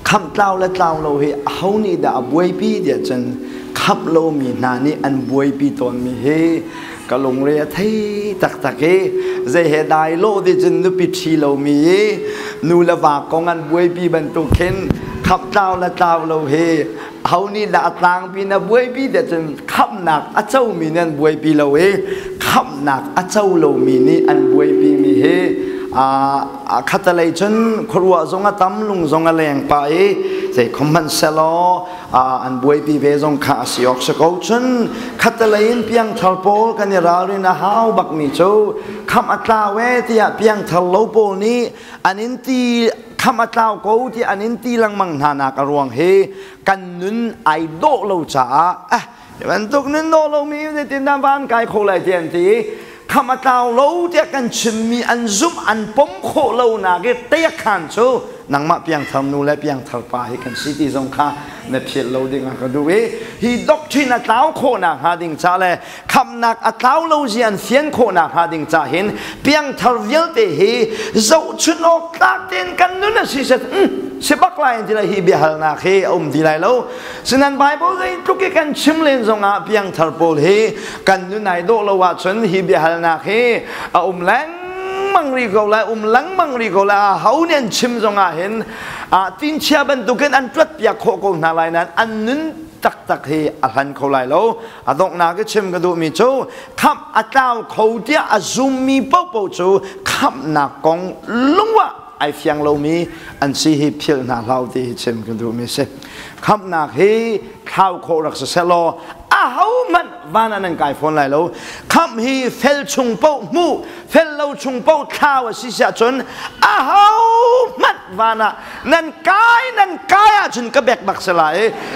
Khamh tlau le tlau lo hi aho nih dah a buaipi tiah cun khamh lomi hna nih an buaipi tawnmi hi ka lungre a thei taktak i zei he dai lo ti cun nupi ṭhi lomi i nu le va kong an buaipi bantuk khin khamh tlau le tlau lo hi aho nih dah a tlangpi na buaipi tiah cun khamhnak a comi nih an buaipi lo i khamhnak a co lomi nih an buaipi mi hi khatalei cun khuaruah zong a tam lung zong a leng pah i zei khom hmanh selaw an buaipi ve zong kha a si awk si ko. Cun khatalei in piangthar pawl kan i ralrin a hau bakmi cu khamh a tlau e tiah piangthar lo pawl nih an in ti, khamh a tlau ko tiah an in ti lengmang hna nak a ruang hi kan nun ai dawh lo caah eh bantuk nun dawh lomi zeitindah van kai kho lai ti an ti. Kham a tlau lo tiah kan chimmi an zumh an pom khawh lo nak i teiakhan cu nangmah piangthar nu le piangthar pa hi kan si ti zong kha na philh lo ding ah ka duh i hi doctrine a tlau khawh nak hnga ding ca le khamnak a tlau lo zi an fian khawh nak hnga ding ca hin piangthar vialte hi zohchun awk tlak tein kan nun a si set si bak lai ti lai hi biahalnak hi a um ti lai lo. Sinan Bible zeitluk i kan chim len zongah piangthar pawl hi kan nun ai dawh lo ahcun hi biahalnak hi a um lengmang rih ko lai, um lengmang rih ko lai. Ho nih an chim zongah hin tinchia bantukin an tuat piak khawh ko hna lai nain an nun taktak hi a hlan kho lai lo. A donghnak i chim ka duhmi cu khamh a tlau kho tiah a zummi paohpaoh cu khamhnak kong lungah ai fiang lomi an si hi philh hna hlah ti hi chim ka duhmi si. Khamhnak hi thlau khawh rak si selaw ahohmanh van ah nan kai fawn lai lo. Khamh hi fel chung paoh hmuh, fel lo chung paoh thlau a si siah cun ahohmanh van ah nan kai, nan kai ahcun ka bek bak si lai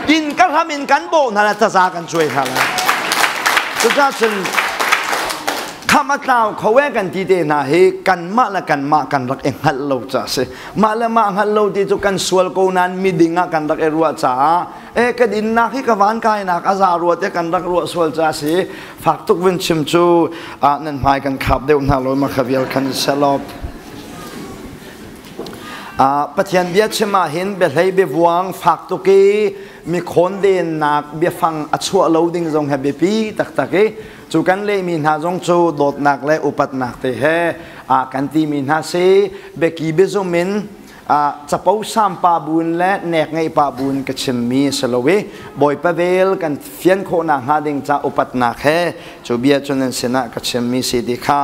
i inn ka hram in kan bawh hna lai, taza kan cuai hna lai. Cucaah cun khamh a tlau kho e kan ti te hna hi kanmah le kanmah kan rak i hngalh lo ca a si. Mah le mah hngalh lo ti cu kan sual ko nain miding ah kan rak i ruah caah e ka dinnak hi ka van kainak a za rua te kan rak ruah sual ca si. Fak tuk vun chim cu nan hmai kan khap deuh hna lo ma kha vial khan selop. Pathian bia chim ah hin biahlei biavuang fak tuk i mi khawndennak biafang a chuah lo ding zong he biapi taktak i cu kan lehmi hna zong cu dawtnak le upatnak te he kan timi hna si. Biaki biazum in capo sampa buin le nek ngeih pa buin ka chimmi a si lo i Bawipa vel kan fian khawhnak hnga ding ca upatnak he cu bia cu nan sinah ka chimmi si ti kha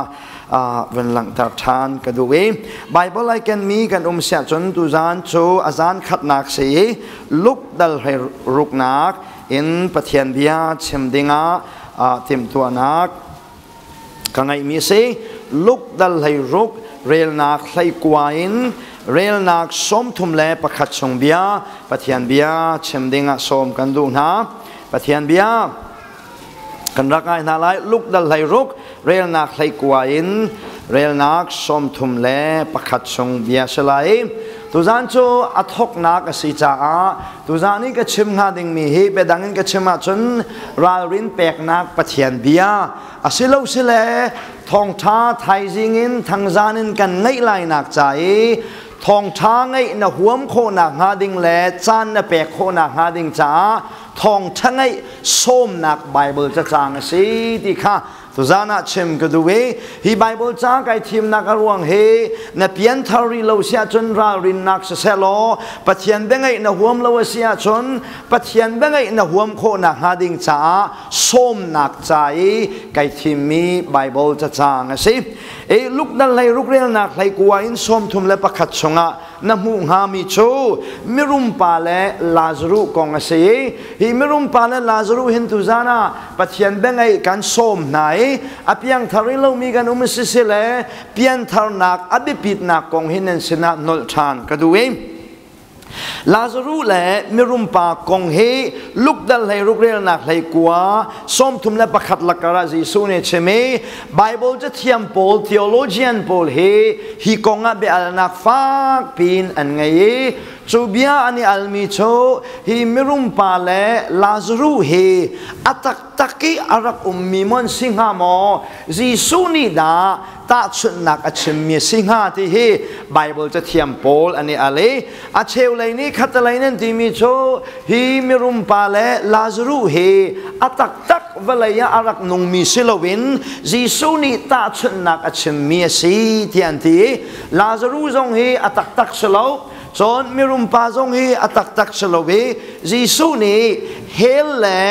van langhter ṭhan ka duh i Bible ai kenmi kan um siah cun tuzaan cu a zan khatnak si i Luke dal hlei ruknak in Pathian bia chim dingah timhtuahnak ka ngeihmi a si. Luke dal 16 relnak 19 in relnak 31 chung bia Pathian bia chim dingah sawm kan duh hna. Pathian bia kan rak ngai hna lai. Luke dal 16 relnak 19 in relnak 31 chung bia si lai. Tuzaan cu a thoknak a si caah tuzaan i ka chim hnga dingmi hi biadang in ka chim ahcun ralrin peknak Pathian bia a si lo sile thawngṭha thaizing in thangzan in kan ngaih lainak ca i thawngṭha ngaih na huam khawhnak hnga ding le caan na pek khawhnak hnga ding caah thawngṭha ngaih sawmnak Bible cacang a si ti kha tuzaan ah chim ka duh i hi Bible ca kai thimnak a ruang hi na pianthar rih lo si ahcun ralrinnak siseh law Pathian biangaih na huam lo a si ahcun Pathian biangaih na huam khawhnak hnga ding caah sawmnak ca i kai thimmi Bible cacang a si. I Luke dal hlei ruk relnak hlei kua in 31 chungah na hmuh hngami cu mirum pa le Lazaruh kong a si i hi mirum pa le Lazaruh hin tuzaan ah Pathian biangaih kan sawm hna i a piangthar i lomi kan um si si le piantharnak a biapitnak kong hi nan sinah nolh ṭhan ka duh i Lazaruh le mirum pa kong hi Luke dal hlei ruk relnak hlei kua 31 lakar ah Jesuh nih chim i Bible cathiam pawl, theologian pawl hi hi kong ah biahalnak fak piin an ngei i Cu bia an i almi cu hi mirum pa le Lazaruh hi a taktak i a rak ummi maw an si hnga maw Jesuh nih dah tahchunhnak a chimmi a si hnga ti hi Baibal cathiam pawl an i al i a cheulei nih khatalei nan timi cu hi mirum pa le Lazaruh hi a taktak vawlei ah a rak nungmi si loin Jesuh nih tahchunhnak a chimmi a si tiah an ti. Lazaruh zong hi a taktak si lo, cun mirum pa zong hi a taktak si lo i Jesuh nih hell le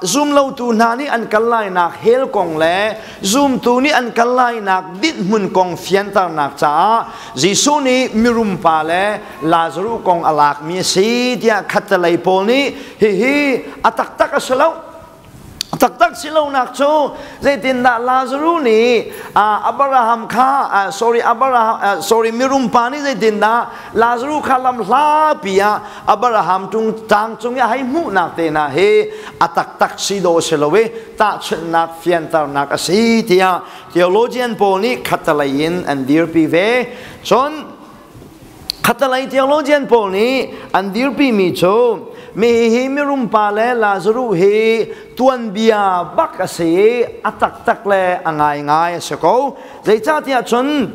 zumlotu hna nih an kal lainak hell kong le zumtu nih an kal lainak dinhmun kong fianternak caah Jesuh nih mirum pa le Lazaruh kong a lakmi a si tiah khattelei pawl nih hihi a taktak a si lo. Taktak si lonak cu zeitindah Lazaruh nih Abraham kha sorry Abraham sorry mirum pa nih zeitindah Lazaruh kha lam hlapi ah Abraham tung tang cung i a hei hmuhnak te hna hi a taktak si dawh si lo i tahchunhnak fianternak a si tiah theologian pawl nih khattelei in an dirpi ve. Cun khattelei theologian pawl nih an dirpimi cu mi hi mirum pa le Lazaruh hi tuanbia bak a si i a taktak le a ngaingai a si ko. Zeicahtiah cun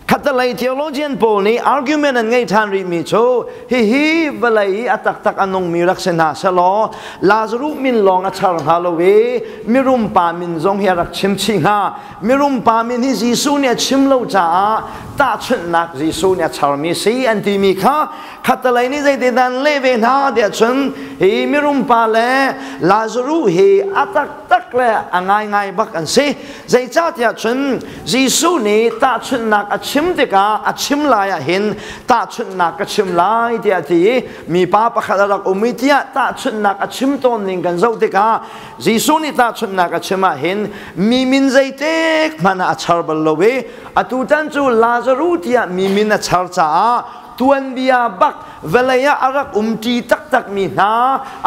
khattelei theologian pawl nih argument an ngei ṭhan rihmi cu hihi vawlei i a taktak a nungmi rak si hna selaw Lazaruh min lawng a char hnga lo i mirum pa min zong hi a rak chim chih hnga. Mirum pa min hi Jesuh nih a chim lo caah tahchunhnak Jesuh nih a charmi si an timi kha khattelei nih zeitindah an leh ve hna tiah cun hi mirum pa le Lazaruh hi a taktak le a ngaingai bak an si. Zeicahtiah cun Jesuh nih tahchunhnak a chim tikah a chim lai ah hin tahchunhnak ka chim lai tiah a ti i mipa pakhat a rak um i tiah tahchunhnak a chim tawn ning kan zoh tikah Jesuh nih tahchunhnak a chim ah hin mi min zeitik hmanh ah a char bal lo i atutan cu Lazaruh tiah mi min a char caah tuanbia bak vawlei ah a rak umṭi taktakmi hna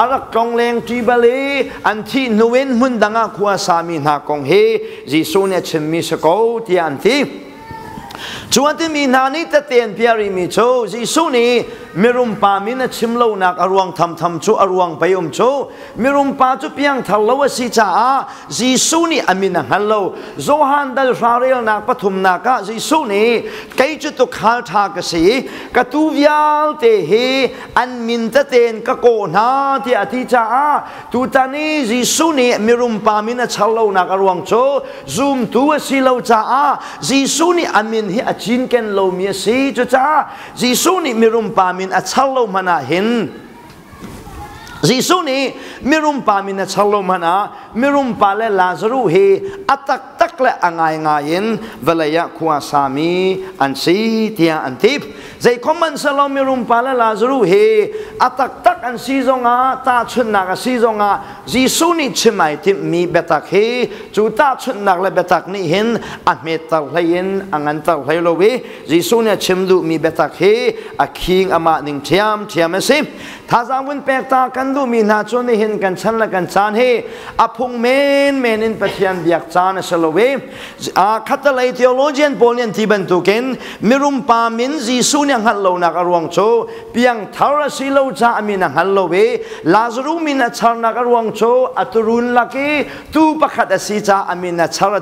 a rak tlonglengṭi bal i an thih hnu in hmun dang ah khua sami hna kong hi Jesuh nih a chimmi si ko tiah an ti. Cu a timi hna nih tette an piah rihmi cu Jesuh nih mirum pa min a chim lonak a ruang thamtham cu a ruang pei um cu mirum pa cu piangthar lo a si caah Jesuh nih a min a hngal lo. Johan dal hra relnak pathumnak ah Jesuh nih kei cu tuukhal ṭha ka si, ka tuu vialte hi an min tete in ka kawh hna tiah a ti caah tutan i Jesuh nih mirum pa min a char lonak a ruang cu zumtu a si lo caah Jesuh nih a min hi a cinken lomi a si. Cucaah Jesuh nih mirum pa min a char lo hmanh ah hin Jesuh nih mirum pa min a char lo hmanh ah mirum pa le Lazaruh hi a taktak le a ngaingai in vawlei ah khua sami an si tiah an ti. Zeikhom hmanhsehlaw mirum pa le Lazaruh hi a taktak an si zongah tahchunhnak a si zongah Jesuh nih chim ai timhmi biatak hi cu tahchunhnak le biatak nih hin a hmetter hlei in a nganter hlei lo i Jesuh nih a chim duhmi biatak hi a khing amah ning ṭhiamṭhiam a si. Thazaang vun pek ta kan duhmi hna cu nihin kan chan le kan caan hi a phung menmen in Pathian biak caan a si lo i khattelei theologian pawl nih an ti bantukin mirum pa min Jesuh nih a hngalh lonak a ruang cu piangthar a si lo caah a min a hngal lo i Lazaruh min a charnak a ruang cu a turun lak i tu pakhat a si caah a min a char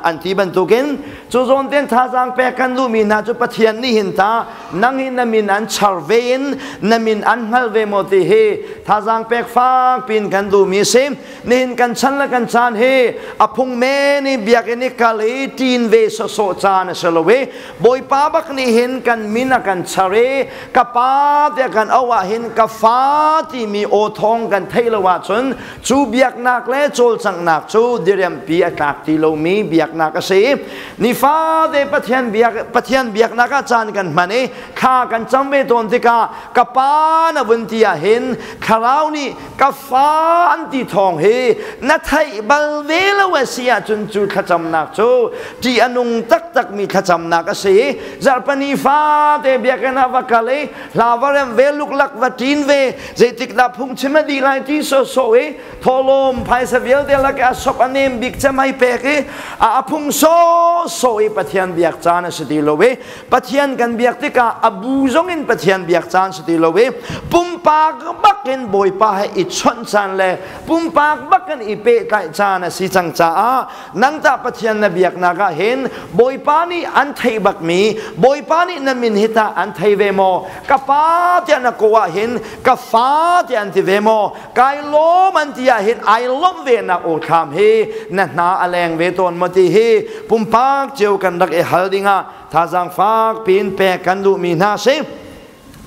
an ti bantukin cu zawn ten thazaang pek kan duhmi hna cu Pathian nih hin ta nang hi na min an char ve in na min an hngal ve maw ti hi thazaang pek fak pin kan duhmi a si. Nihin kan chan le kan caan hi a phung men i biakinn i kal i ṭin ve sawsawh caan a si lo i Bawipa bak nih hin kan min a kan char i ka pa tiah kan auh ah hin ka fa timi aw thawng kan theih lo ahcun cu biaknak le cawlcanghnak cu diriampi a tlak ti lomi biaknak a si. Nifate Pathian biak Pathian biaknak ah caan kan hman i thla kan cam ve tawn tikah ka pa na vun ti ah hin thlarau nih ka fa an ti thawng hi na theih bal ve lo a si ahcun cu thlacamnak cu ṭih a nung taktakmi thlacamnak a si. Zarhpini fate biak Biakinn ah va kal i hla va rem ve, luklak va ṭin ve, zeitik dah phungchim a dih lai ti sawsawh i thawhlawm phaisa vialte lak i a sop a nem bik cem ai pek i a phung sawsawh i Pathian biak caan a si ti lo i Pathian kan biak tikah a bu zong in Pathian biak caan si ti lo i pumpak bak in Bawipa he i chawnh caan le pumpak bak in i pehtlaih caan a si cang caah nang tah Pathian na biaknak ah hin Bawipa nih an theih bakmi Bawipa nih na min hi tah an thei ve maw? Ka pa tiah na ko ah hin ka fa tiah an ti ve maw? Kai lawm an ti ah hin ai lawmh ve nak aw thlam hi na hna a leng ve tawn maw ti hi pumpak cio kan rak i hal dingah thazaang fak piin pek kan duhmi hna si.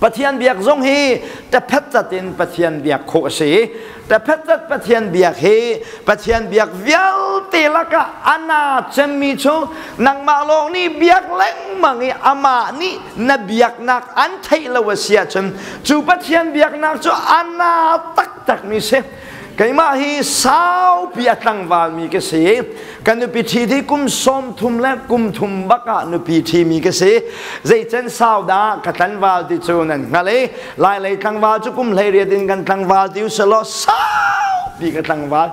Pathian biak zong hi tephet in Pathian biak khawh a si. Tephet Pathian biak hi Pathian biak vialte lakah ana cemmi cu nangmah lawng nih biak lengmang i amah nih na biaknak an theih lo a si ahcun cu Pathian biaknak cu ana taktakmi si. Keimah hi saupi a tlangvalmi ka si. Ka nupi ṭhi hi kum 30 le kum thum bak ah nupi ṭhimi ka si. Zeican sau dah ka tlanval ti cu nan hngalh i Lailei tlangval cu kum 18 in kan tlangval ti usalaw saupi ka tlangval.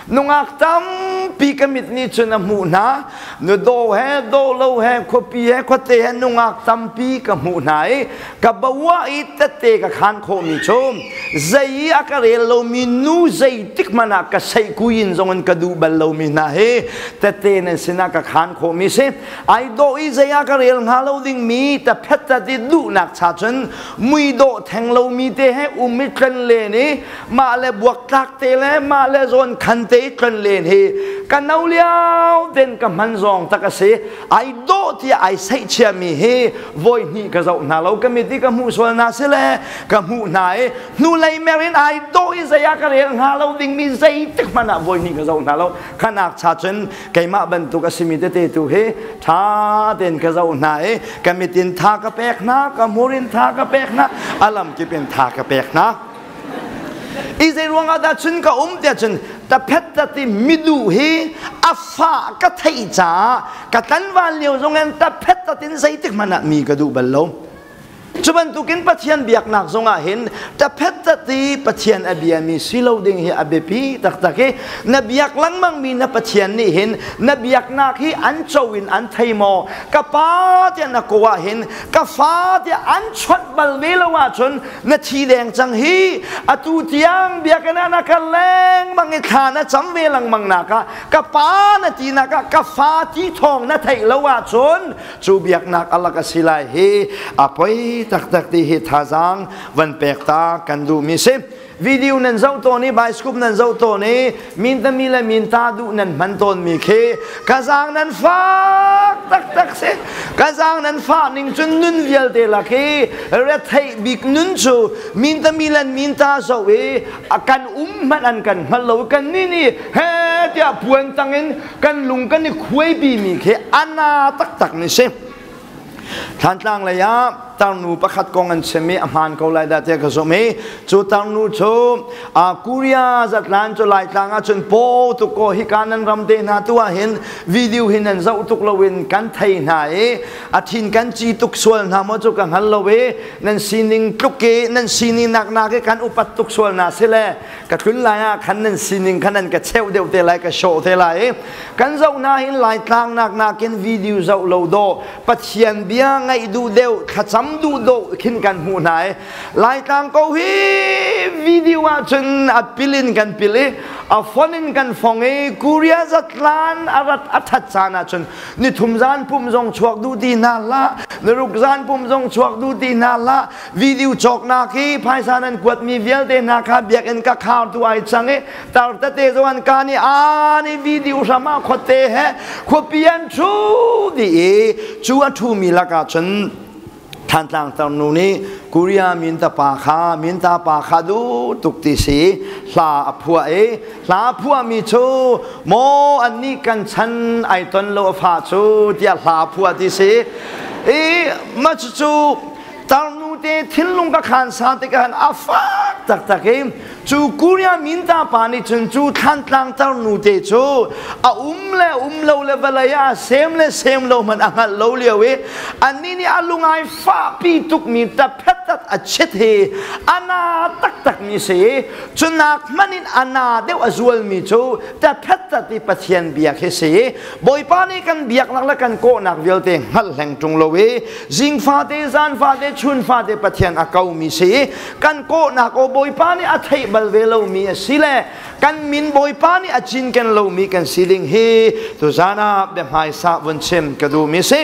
Nungak tampi ka mit nih cun a hmuh hna. Nu daw he daw lo he khuapi he khuate he nungak tampi ka hmuh hna i ka bawah i tette ka khan khawhmi cu zei i a ka rel lomi nu zeitik hmanh ah ka seihkui in zong in ka duh bal lomi hna hi tette nan sinah ka khan khawhmi si. Ai dawh i zei ah ka rel hnga lo dingmi taphet tat i duhnak cha cun mui dawh theng lomi te he um i tlon len i mah le buaktlak te le mah le zawn khan te i tlon len hi ka no lio ten ka hman zawng tak a si. Ai dawh tiah ai seih chiami hi voi hnih ka zoh hna lo. Ka mit i ka hmuh sual hna si le ka hmuh hna i hnulei mer in ai dawh i zei ah ka rel hnga lo dingmi zeitik hmanh ah voi hnih ka zoh hna lo. Khanak cha cun keimah bantuk a simi tete tu hi ṭha tein ka zoh hna i ka mit in tha ka pek hna, ka hmur in tha ka pek hna, a lamkip in tha ka pek hna. I zei ruangah dah cun ka um tiah cun taphet tati miduh hi a fa ka theih caah ka tlanval lio zong in taphet tatin zeitik hmanh ah mi ka duh bal lo. Cu bantukin Pathian biaknak zongah hin taphet tati Pathian a biami si lo ding hi a biapi taktak i na biak lengmangmi na Pathian nih hin na biaknak hi an co in an thei maw? Ka pa tiah na ko ah hin ka fa tiah an chawnh bal ve lo ahcun na thi deng cang hi. Atu tiang biakinn ah na kal lengmang i thla na cam ve lengmang nak ah ka pa na ti nak ah ka fa ti thawng na theih lo ahcun cu biaknak alak a si lai hi a poi taktak ti hi thazaang van pek ta kan duhmi si. Video nan zoh tawn i bioscope nan zoh tawn i mintami le minta duh nan hman tawnmi khi ka zaang nan fak taktak si. Ka zaang nan fah ning cun nun vialte lak i retheih bik nun cu mintami le minta zoh i kan um hmanh an kan hngal lo. Kan nih nih he tiah puan tang in kan lung kan i khuai bimi khi ana taktak ni si. Thlantlang lei ah tarnu pakhat kong an chim i a hmaan ko lai dah tiah ka zumh i cu tarnu cu Korea zatlan cu Laitlang ah cun paw tuk ko hika nan ram te hna tu ah hin video hin nan zoh tuk loin kan thei hna i a thin kan ci tuk sual hna maw cu ka hngal lo i nan sining tluk i nan sining nak nak i kan upat tuk sual hna si le ka tlun lai ah khan nan sining khan nan ka cheuh deuh te lai, ka show te lai i kan zoh hna hin Laitlang nak nakin video zoh lo dawh Pathian bia ngaih duh deuh, thlacam duh dawh khin kan hmuh hna i Laitlang ko hi video ah cun a pil in kan pil i a fon in kan fong i Korea zatlan a rat a that caan ah cun nithum zan pum zong chuak duh ti hna hlah, niruk zan pum zong chuak duh ti hna hlah. Video cawknak hi phaisa nan kuatmi vialte hna kha biakinn ka khar tu ai cang i tar tete zong an ka nih aa nih video hram ah khuate he khuapi an thu dih i cu a thumi lakah cun Thantlang tarnu nih Korea minta pa kha minta pa kha duh tuk ti si hla a phuah i hla phuahmi cu maw annih kan chan ai ton lo a fa cu tiah hla phuah ti si i mah cucu tarnu. nu te thinlung ka khan sa tikah a fak taktak i cu Korea minta pa nih cun cu thlantlang tar nu te cu a um le um lo le vawlei ah sem le sem lo hmanh a hngalh lo lio i annih nih a lungai fahpi tukmi taphetat a chit hi a na taktak mi si i cunak hmanh in a na deuh a zualmi cu taphetat i Pathian biak hi si i Bawipa nih kan biaknak le kan kawhnak vialte hngalh hleng ṭung lo i zing fate zan fate chun fate Pathian a komi si i kan kawhnak aw Bawipa nih a theih bal ve lomi a si le kan min Bawipa nih a cinken lomi kan si ding hi tuzan ah biahmaisa vun chim ka duhmi si.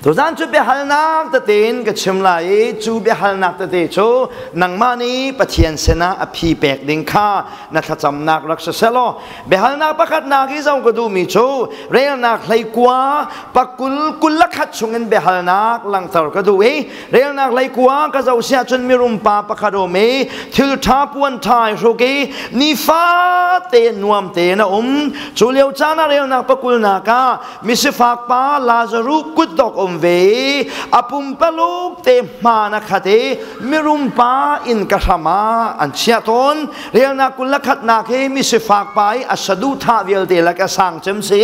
Tuzan cu biahalnak tete in ka chim lai i cu biahalnak tete cu nangmah nih Pathian sinah a phi pek ding kha na thlacamnak rak si selaw biahalnak pakhatnak i zoh ka duhmi cu relnak hleikua pakul 21 chungin biahalnak langhter ka duh i relnak hleikua ka zoh siah cun mirum pa pakhat um i thil ṭha puan ṭha i hruk i nifate nuam tein a um cu lio caan ah relnak pakulnak ah misifak pa Lazaruh kutdok um ve i a pumpaluk te hmaan a khat i mirum pa inn ka hram ah an chiah tawn. Relnak 21nak hi misifak pa i a saduhthah vialte lak a sang cem si.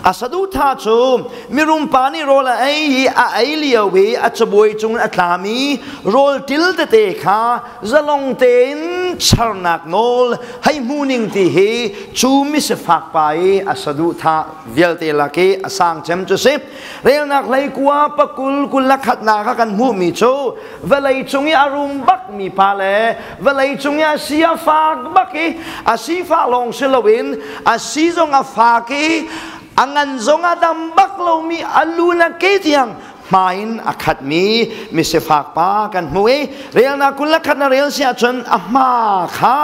A saduhthah cu mirum pa nih rawl a ei i a ei lio i a cabuai cung a tlami rawl til tete kha zalong tein charnak nawl hei hmu ning ti hi cu misifak pa i a saduhthah vialte lak i a sang cem cu si. Relnak 19 pakul 21nak ah kan hmuhmi cu vawlei cung i a rum bak mi pa le vawlei cung i a si a fak bak i a sifah lawng si loin a si zong a fak i a ngan zong a dam bak lomi a lu na ke tiang hma in a khatmi misifak pa kan hmu i relnak 21 na rel si ahcun a hma kha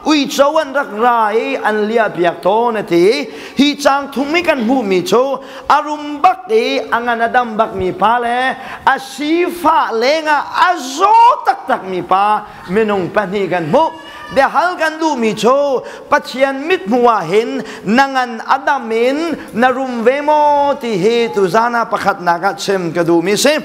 uico an rak ra i an liahpiak tawn a ti. Hi caang thum i kan hmuhmi cu a rum bak i a ngan a dam bakmi pa le a sifah lengah a zaw taktakmi pa minung pahnih kan hmuh. Biahal kan duhmi cu Pathian mithmuh ah hin na ngan a dam in na rum ve maw ti hi tuzan ah pakhatnak ah chim ka duhmi si.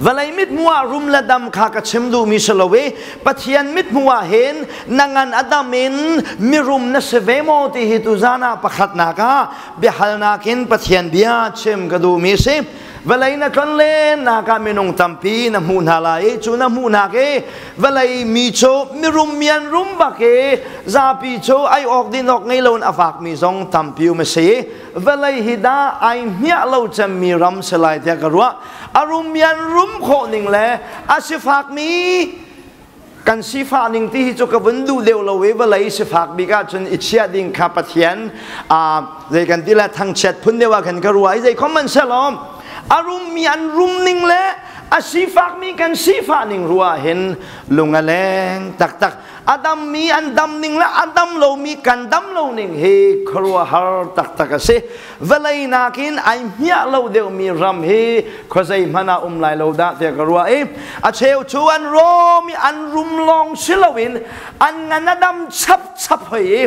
Vawlei mithmuh ah rum le dam kha ka chim duhmi si lo i Pathian mithmuh ah hin na ngan a dam in mirum na si ve maw ti hi tuzan ah pakhatnak ah biahalnak in Pathian bia chim ka duhmi si. Vawlei na tlon lennak ah minung tampi na hmuh hna lai i cu na hmuhnak i vawlei mi cu mirum mi an rum bak i zapi cu ai awk din awk ngei loin a vakmi zong tampi um a si. Vawlei hi dah ai hmiah lo cemmi ram si lai tiah ka ruah. A rum mi an rum khawh ning le a sifakmi kan sifah ning ti hi cu ka vun duh deuh lo i vawlei sifak bik ahcun i chiah ding kha Pathian zei kan ti le thangchiat phun deuh ah khan ka ruah i zei khom man selaw a rummi an rum ning le a sifakmi kan sifah ning ruah hin lung a leng taktak. A dammi an dam ning le a dam lomi kan dam lo ning hi khuaruahhar taktak a si. Vawlei nakin ai hmiah lo deuhmi ram hi khuazei hmanh ah um lai lo dah tiah ka ruah i a cheu cu an rawm i an rum lawng si loin an ngan a dam chapchap hoi i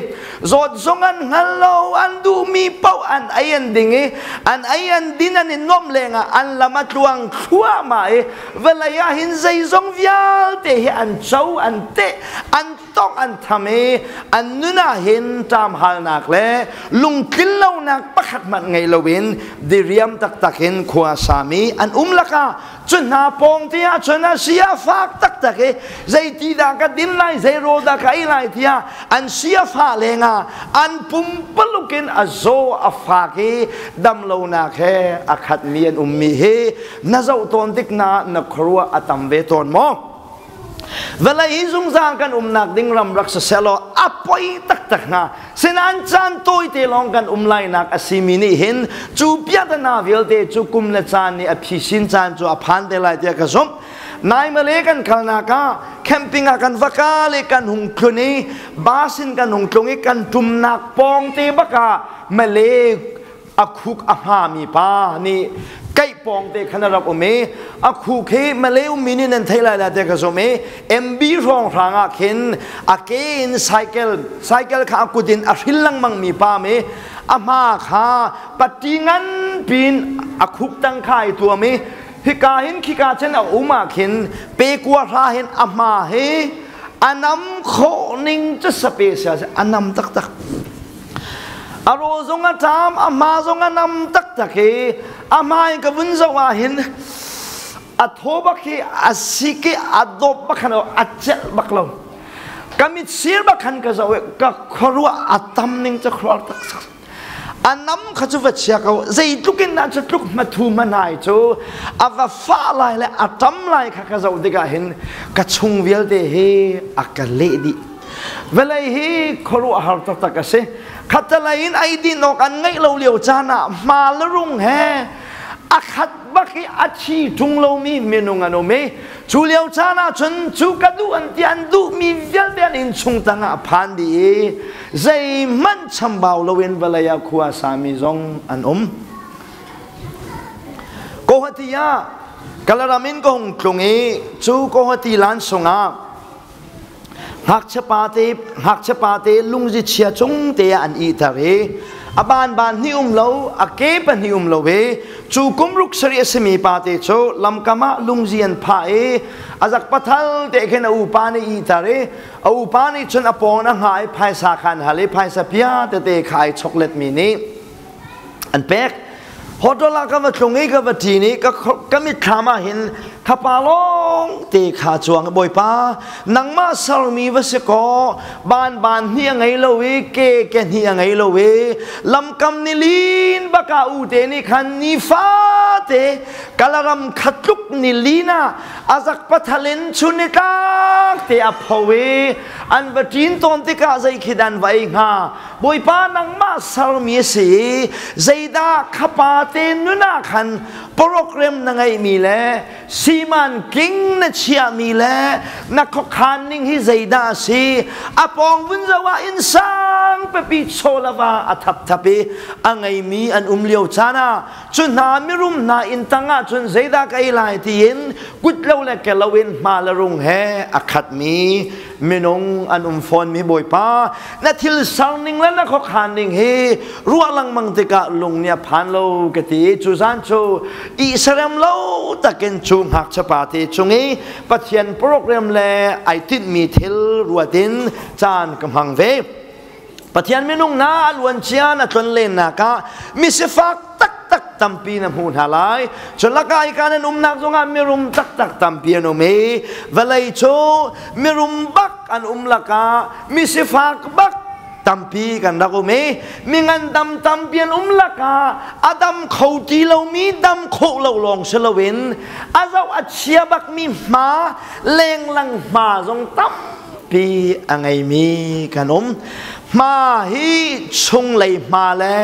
zawt zong an hngal lo, an duhmi paoh an ei an ding i an ei an din an i nuamh lengah an lam a tluang thluahmah i vawlei ah hin zeizong vialte hi an co an teh an tongh an tham i an nun ah hin ṭamhalnak le lungtlin lonak pakhat hmanh ngei loin diriam taktak in khua sami an um lakah cu hna pawng te ah cun a si a fak taktak i zeiti dah ka din lai, zei rawl dah ka ei lai tiah an si a fah lengah an pumpaluk in a zaw a fak i damlonak he a khatmi an ummi hi na zoh tawn tik na na khuaruah a tam ve tawn maw? Vawlei hi zungzal kan umnak ding ram rak si sehlaw a poi taktak hnga. Sinain caan tawite lawng kan um lainak a simi nih hin cu piahtana vialte cu kum le caan nih a phisin caan cu a phan te lai tiah ka zumh. Nai Malay kan kalnak ah camping ah kan va kal i kan hung tlun i bus in kan hung tlung i kan ṭumnak pawng te bak ah Malay a khuk a hmami pa nih kaih pawng te khan a rak um i a khuk hi Malay ummi nih nan thei lai la te ka zum i MB hrawng hrang ah khin a ke in cycle cycle kha a kut in a hril lengmang mi pa mi a hma kha patti ngan pin a khuk tang kha ai tuam i. Hika hin khika cun a um ah khin pe kua hra hin a hma hi a nam khawh ning cu sape sia a nam taktak. A raw zong a ṭam, a hma zong a nam taktak i a hma in ka vun zoh ah hin a thaw bak hi a sik i a dawp bak khan a celh bak lo. Ka mit sir bak khan ka zoh i ka khuaruah a tam ning cu khuaruah taktak. A nam kha cu va chia ko, zeitluk in dah cu tluk hmathu hmanai cu a va fah lai le a ṭam lai kha ka zoh tikah hin ka chung vialte hi a ka leh dih. Vawlei hi khuaruahhar taktak a si. Khattelei in ei din awk an ngeih lo lio caan ah hma le rung he a khat bak i a thi ṭung lomi minung an um i cu lio caan ah cun cu ka duh an ti an duhmi vialte an innchung tangah a phan dih i zeihmanh chambau loin vawlei ah khua a sami zong an um. Guwahati ah Kalaram in ka hung tlung i cu Guwahati lan sungah Ngakchia te lungzi chia cung te ah an ihter i a ban ban hnih um lo, a ke pahnih um lo i cu kum ruk sarih a simi pa te cu lamkam ah lungzi an phah i a zak pathal te khin a upa nih ihter i a upa nih cun a pawng a hngah i phaisa kha an hal i phaisa pia tete kha ai choklet mi nih an pek. Hotel ah ka va tlung i ka va ṭin i ka mitthlam ah hin khapa lawng te kha cuang Bawipa, nangmah sermi va si kaw ban ban hnih a ngei lo i ke ke hnih a ngei lo i lamkam nilin baka u te nih khan nifate Kalaram khatluk nilin ah azak pathalin chun nitlak te a pho i an va ṭin tawn tikah zei khi dan va ei hnga? Bawipa, nangmah sermi a si i zeidah khapa te nun ah khan program na ngeihmi le siman king na chiahmi le na khuakhan ning hi zeidah a si? A pawng vun zoh ah innsang pipi chawlava a thapthap i a ngeimi an um lio caan ah cu hna mirum hna inn tang ah cun zeidah ka ei lai tiin kut lo le ke lo in hma le rung he a khatmi minung an um fawnmi, Bawipa, na thil ser ning le na khuakhan ning hi ruah lengmang tikah lung nih a phan lo ka ti. Cu zan cu i serem lo takin cu ngakchia pa te cung i Pathian program le ai tinhmi thil ruat in caan ka hmang ve. Pathian minung na a luancia na tlonlennak ah misifak taktak tampi na hmu hna lai. Cun lakah hika nan umnak zongah mirum taktak tampi an um i vawlei cu mirum bak an um lakah misifak bak tampi kan rak um i mi ngandam tampi an um lakah a dam kho ti lomi, dam khawh lo lawng si loin a zoh a chia bakmi hma, lenglang hma zong tam pi a ngeimi kan um. Hma hi chunglei hma le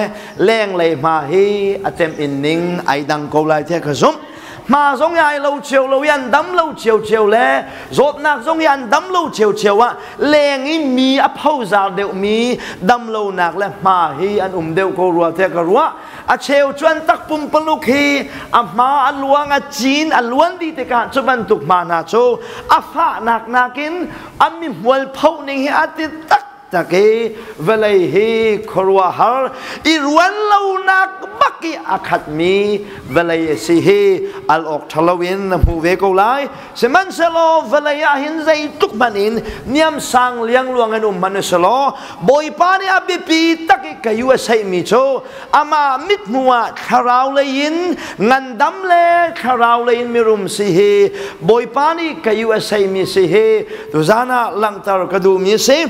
lenglei hma hi a temh-in ning ai dang ko lai tiah ka zumh. Hma zong hi ai lo cio lo i an dam lo cio cio le zawtnak zong hi an dam lo cio cio ah leng i mi a phozar deuhmi dam lonak le hma hi an um deuh ko rua tiah ka ruah. A cheu cu an takpum paluk hi a hma a luang, a cin a luan dih tikah cu bantuk hma hna cu a fahnak nakin a mi hmual pho ning hi a ti taktak i vawlei hi khuaruahhar i ruan lonak bak i a khatmi vawlei a si hi al awk ṭhalo in na hmu ve ko lai. Sihmanhsehlaw vawlei ah hin zeitluk hmanh in niamsang liangluang in um hmanh usulaw Bawipa nih a biapi tak i ka yu a seihmi cu amah mithmuh ah thlarau lei in ngandam le thlarau lei in mirum si hi Bawipa nih ka yu a seihmi si hi tuzan ah langhter ka duhmi a si.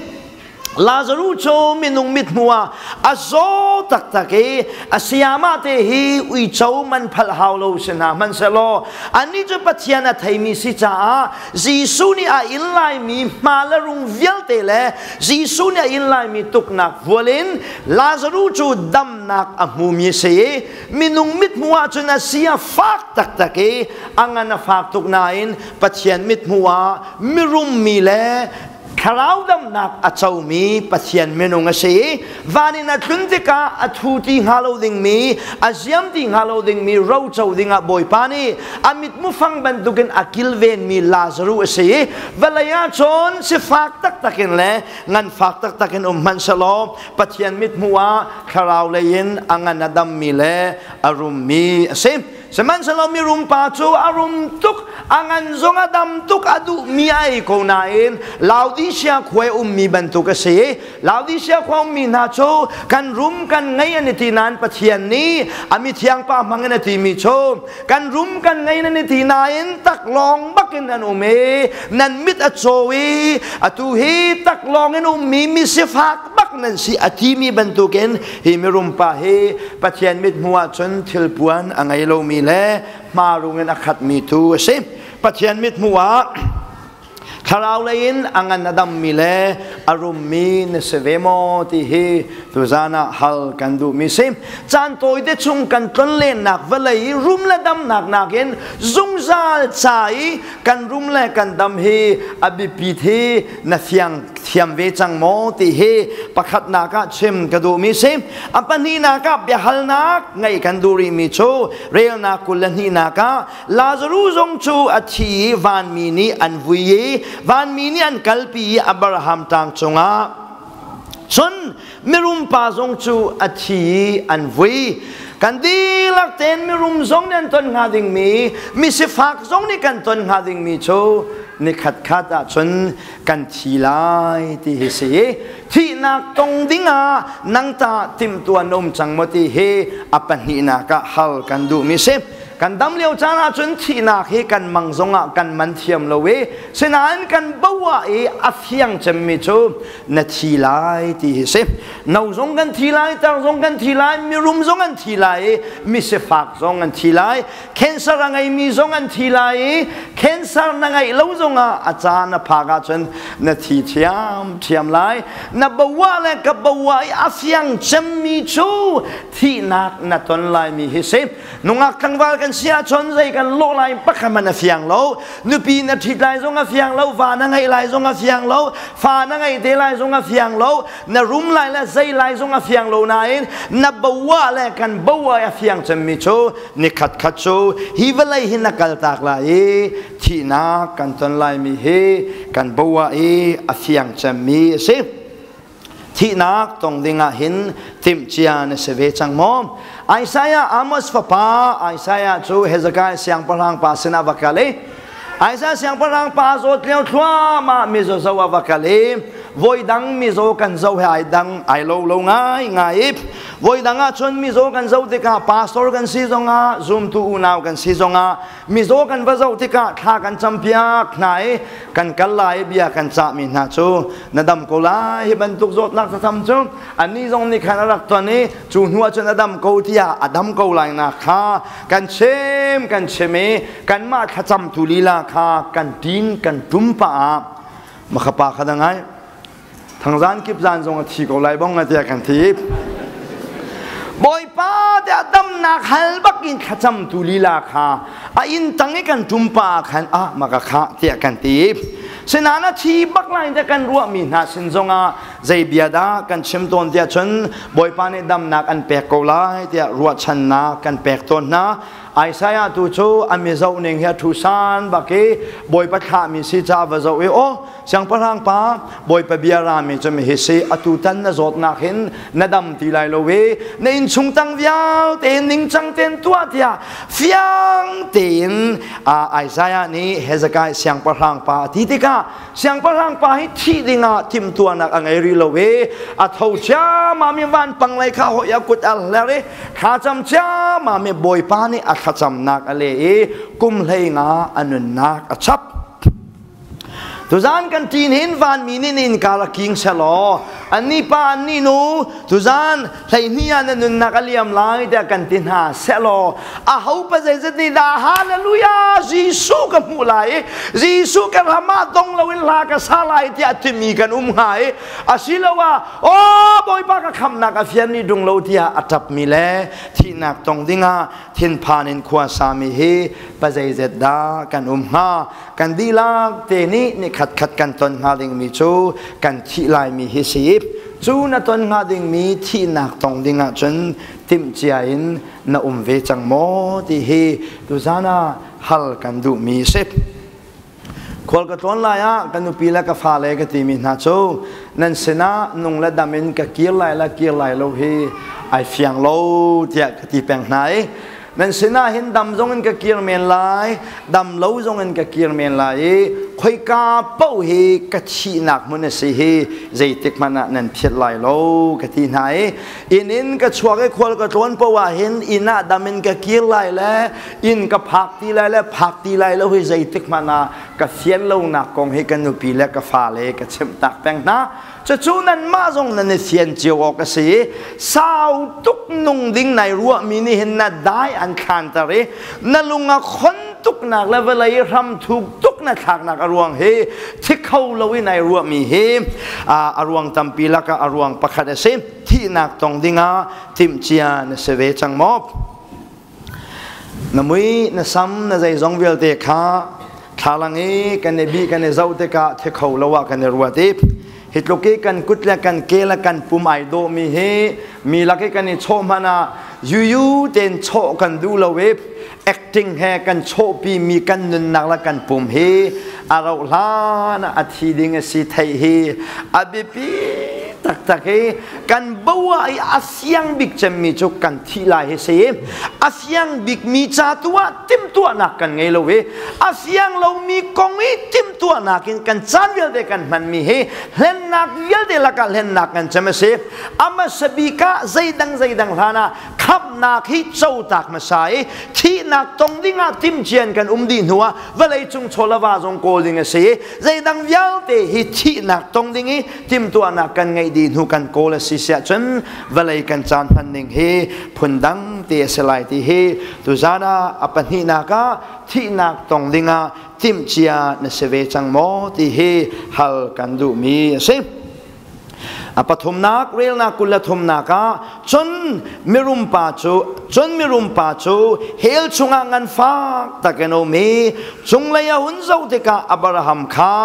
Lazaruh cu minung mithmuh ah a zaw taktak i a sayamah te hi uico man phalh hau lo si hna hmanhsehlaw annih cu Pathian a theimi si caah Jesuh nih a inn laimi hma le rung vialte le Jesuh nih a inn laimi tuknak vual in Lazaruh cu damnak a hmumi a si i minung mithmuh ah cun a si a fak taktak i a ngan a fak tuk nain Pathian mithmuh ah mirummi le thlarau damnak a comi Pathian minung a si i van in a tlun tikah a thu ti hnga lo dingmi, a ziam ti hnga lo dingmi roco dingah Bawipa nih a mitmu fang bantukin a kilvenmi Lazaruh a si i vawlei ah cun sifak taktak in le nganfak taktak in um hmanh selaw Pathian mithmuh ah thlarau lei in a ngan a dammi le a rummi a si. Sihmanhsehlaw mirum pa cu a rum tuk, a ngan zong a dam tuk, a duhmi a ei ko nain Laodicea khua i ummi bantuk a si. Laodicea khua ummi hna cu kan rum kan ngei an i ti nain Pathian nih a mithiang pa hmang in a timi cu kan rum kan ngei nan i ti nain taklawng bakin an um i nan mit a caw i atu hi taklawng in ummi misifak bak nan si a timi bantukin hi mirum pa hi Pathian mithmuh ahcun thilpuan a ngei lomi le hmarung in a khatmi tu a si. Pathian mithmuh ah thlarau lei in a ngan a dammi le a rummi na si ve maw ti hi tuzan ah hal kan duhmi si. Caan tawite chung kan tlonlennak vawlei i rum le damnak nakin zungzal ca i kan rum le kan dam hi a biapit hi na fiang thiam ve cang maw ti hi pakhatnak ah chim ka duhmi si. A pahnihnak ah biahalnak ngeih kan duh rihmi cu relnak 22nak ah Lazarus zong cu a thi i vanmi nih an vui i vanmi nih an kalpi i Abraham tang cungah cun mirum pa zong cu a thi i an vui. Kan dihlak tein mirum zong nih an ton hnga dingmi, misifak zong nih kan ton hnga dingmi cu nikhat khat ahcun kan thi lai ti hi si. Thihnak tong dingah nang ta timhtuah na um cang maw ti hi a pahnihnak ah hal kan duhmi si. Kan dam lio caan ahcun thihnak hi kan mang zongah kan man thiam lo i sinain kan bo ah i a fiang cemmi cu na thi lai ti hi si. No zong kan thi lai, tar zong kan thi lai, mirum zong an thi lai i misifak zong an thi lai. Cancer a ngeimi zong an thi lai i cancer na ngeih lo zongah a caan a phak ahcun na thi thiam thiam lai. Na boa le ka boa i a fiang cemmi cu thihnak na ton laimi hi si. Nungak tlangval kan si ahcun zei kan lawh lai pakhat hmanh a fiang lo. Nupi na ṭhit lai zong a fiang lo, va na ngeih lai zong a fiang lo, fa na ngeih te lai zong a fiang lo, na rum lai le zei lai zong a fiang lo nain na boa le kan boa a fiang cemmi cu nikhat khat cu hi vawlei hi na kaltak lai i thihnak kan ton laimi hi kan boa i a fiang cemmi a si. Thihnak tong dingah hin timhcia na si ve cang maw? Isaiah Amos fapa Isaiah cu Hezekiah siangpahrang pa sinah va kal i Isaiah siangpahrang pa zawt lio thluahmah mizaw zoh ah va kal i voidang mizaw kan zoh he ai dang ai lo lo ngai ngai i voidang ah cun mizaw kan zoh tikah pastor kan si zongah zumtu unau kan si zongah mizaw kan va zoh tikah thla kan campiak hna i kan kal lai i bia kan cahmi hna cu na dam ko lai hi bantuk zawtnak thatham cu annih zong nih khan a rak ton i cu hnu ah cun a dam ko tiah a dam ko lai nak kha kan chim kan chim i kanmah thlacamtu lila kha kan tin kan tum pah ah makhapa kha da ngai thangzan kip zan zong a thi ko lai bong tiah kan thi. Bawipa tiah damnak hal bak in thlacamtu lila kha a inn tang i kan tum pa khan ah maka kha tiah kan ti. Sinain a thi bak lai te kan ruahmi hna sin zongah zei bia dah kan chim tawn tiah cun Bawipa nih damnak an pek ko lai tiah ruahchannak kan pek tawn hna. Isaiah tu cu a mizoh ning hi a thu san bak i Bawipa thlahmi si ca va zoh i aw siangpahrang pa Bawipa bia rami cu mi hi si atu tan na zawtnak hin na dam ti lai lo i na innchung tang vialte ningcang tein tuah tiah fiang tein Isaiah nih Hezekiah siangpahrang pa a ti tikah siangpahrang pa hi thih dingah timhtuahnak a ngei rih lo i a tho ciammam i vanpang lei kha hoi a kut a hler i thlacam ciammam i Bawipa nih a thlacamnak a leh i kum 15 a nunnak a chap. Tuzan kan ṭin hin vanmi nih nin kar a king selaw anni pa anni nu tuzan 12 ah na nunnak a liam lai tiah kan ti hna sehlaw aho pa zeizat nih dah hallelujah Jesuh ka hmuh lai i Jesuh ka ram ah dong loin hla ka sa lai tiah timi kan um hnga i asiloah aw Bawipa ka khamnak a fian ni dung lo tiah a ṭapmi le thihnak tong dingah thinphan in khua sami hi pa zeizat dah kan um hnga. Kan dihlak te nih ni khatkhat kan ton hnga dingmi cu kan thih laimi hi si. Cu na ton hnga dingmi thihnak tong ding ahcun timhcia in na um ve cang maw ti hi tuzan ah hal kan duhmi si. Khual ka tlawn lai ah ka nupi le ka fale ka timi hna cu nan sinah nung le dam in ka kir lai le kir lai lo hi ai fiang lo tiah ka ti peng hna i. Nan sinah hin dam zong in ka kir men lai, dam lo zong in ka kir men lai i khoika paoh hi ka thihnak hmun a si hi zeitik hmanh ah nan phiat lai lo ka ti hna i inn in ka chuak i khual ka tlawn paoh ah hin inn ah dam in ka kir lai le inn ka phak ti lai le phak ti lai lo hi zeitik hmanh ah ka fian lonak kong hi ka nupi le ka fale ka chimh tak peng hna. Cucu nanmah zong nan i fian cio awk a si i sau tuk nung ding nai ruahmi nih hin na dai an thlanter i na lung a khon tuknak le vawlei hram thuk tuk na thlaknak a ruang hi thi kho lo i nai ruahmi hi a ruang tampi lakah a ruang pakhat a si. Thihnak tong dingah timhcia na si ve cang maw? Na mui, na sam, na zeizong vialte kha thlalang i kan i bih kan i zoh tikah thi kho lo ah kan i ruat i hi tluk i kan kut le kan ke le kan pum ai dawhmi hi mi lak i kan i chawh hmanh ah yuyu tein chawh kan duh lo i acting he kan chawhpi mi kan nunnak le kan pum hi a rauh hlan ah a thi ding a si theih hi a biapi taktak i kan bo ah i a siang bik cemmi cu kan thih lai hi si. A siang bikmi ca tu ah timhtuahnak kan ngei lo i a siang lomi kong i timhtuahnak in kan caan vialte kan hmanmi hi hlennak vialte lakah hlennak kan cem a si. A hmasa bik ah zeidang zeidang hlan ah khamhnak hi cotak hmasa i thihnak tong dingah timhcian kan um dih hnu ah vawlei cung chawlava zong kawl ding a si i zeidang vialte hi thihnak tong ding i timhtuahnak kan ngeih dih hnu kan kawl a si siah cun vawlei kan caan hman ning hi phundang te a si lai ti hi tuzan ah a pahnihnak ah thihnak tong dingah timhcia na si ve cang maw ti hi hal kan duhmi a si. A pathumnak relnak 23nak ah cun mirumpa cu cun mirumpa cu hell chungah nganfak takin a um i cunglei a hun zoh tikah Abraham kha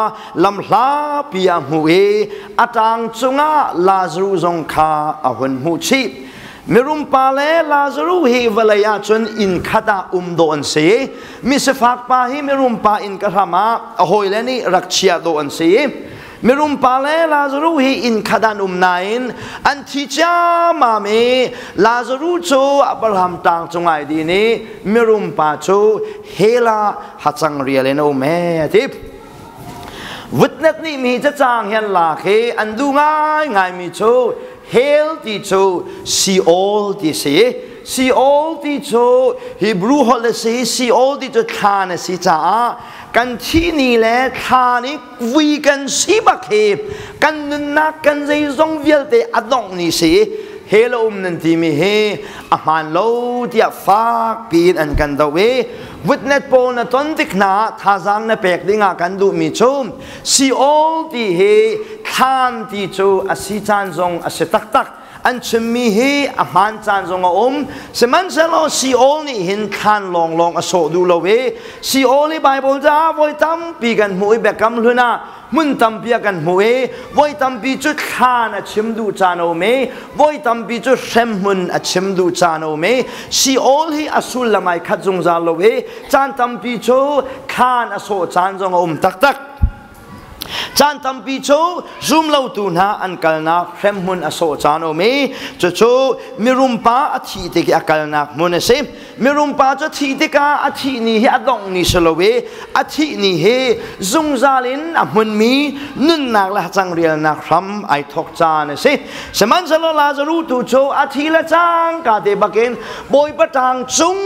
lamhlapi a hmuh i a ṭang cungah Lazaruh zong kha a hun hmuh chih. Mirumpa le Lazaruh hi vawlei ah cun inn khat ah um dawh an si. Misifak pa hi mirumpa inn ka hram ah a hawile nih rak chiah dawh an si. Mirumpa le Lazaruh hi inn khat an um nain an thi ciammam i Lazaruh cu Abraham tang cung ai din i mirumpa cu hell ah hacang rial in a um ee a ti. Witness nih mi cacang hi an lak i an duh ngaingaimi cu hell ti cu Sheol ti si. Sheol ti cu Hebrew holh a si. Sheol ti cu thlan a si caah kan thih ni le thlan i vui kan si bak hi kan nunnak kan zeizong vialte a dongh ni si. Hell a um nan timi hi a hmaan lo tiah fak piin an kan doh i witness pawl na ton tik hna ah thazaang na pek dingah kan duhmi cu Sheol ti hi thlan ti cu a si caan zong a si taktak. An chimmi hi a hmaan caan zong a um. Sihmanhsehlaw Sheol nih hin thlan lawnglawng a sawh duh lo i Sheol hi Bible caah voi tampi kan hmuh i Biakam Hlun ah hmun tampi ah kan hmuh i voi tampi cu thlan a chim duh caan a um i voi tampi cu hremhmun a chim duh caan a um i Sheol hi a sullam ai khat zungzal lo i caan tampi cu thlan a sawh caan zong a um taktak. Caan tampi cu zumlotu hna an kalnak hremhmun a sawh caan a um i cucu mirumpa a thih tik i a kalnak hmun a si. Mirumpa cu thih tikah a thih ni hi a dongh ni si lo i a thih ni hi zungzal in a hmunmi nunnak le hacangrialnak hram ai thawk caan a si. Sihmanhsehlaw Lazaruh tu cu a thi le cangka te bakin Bawipa ṭang cung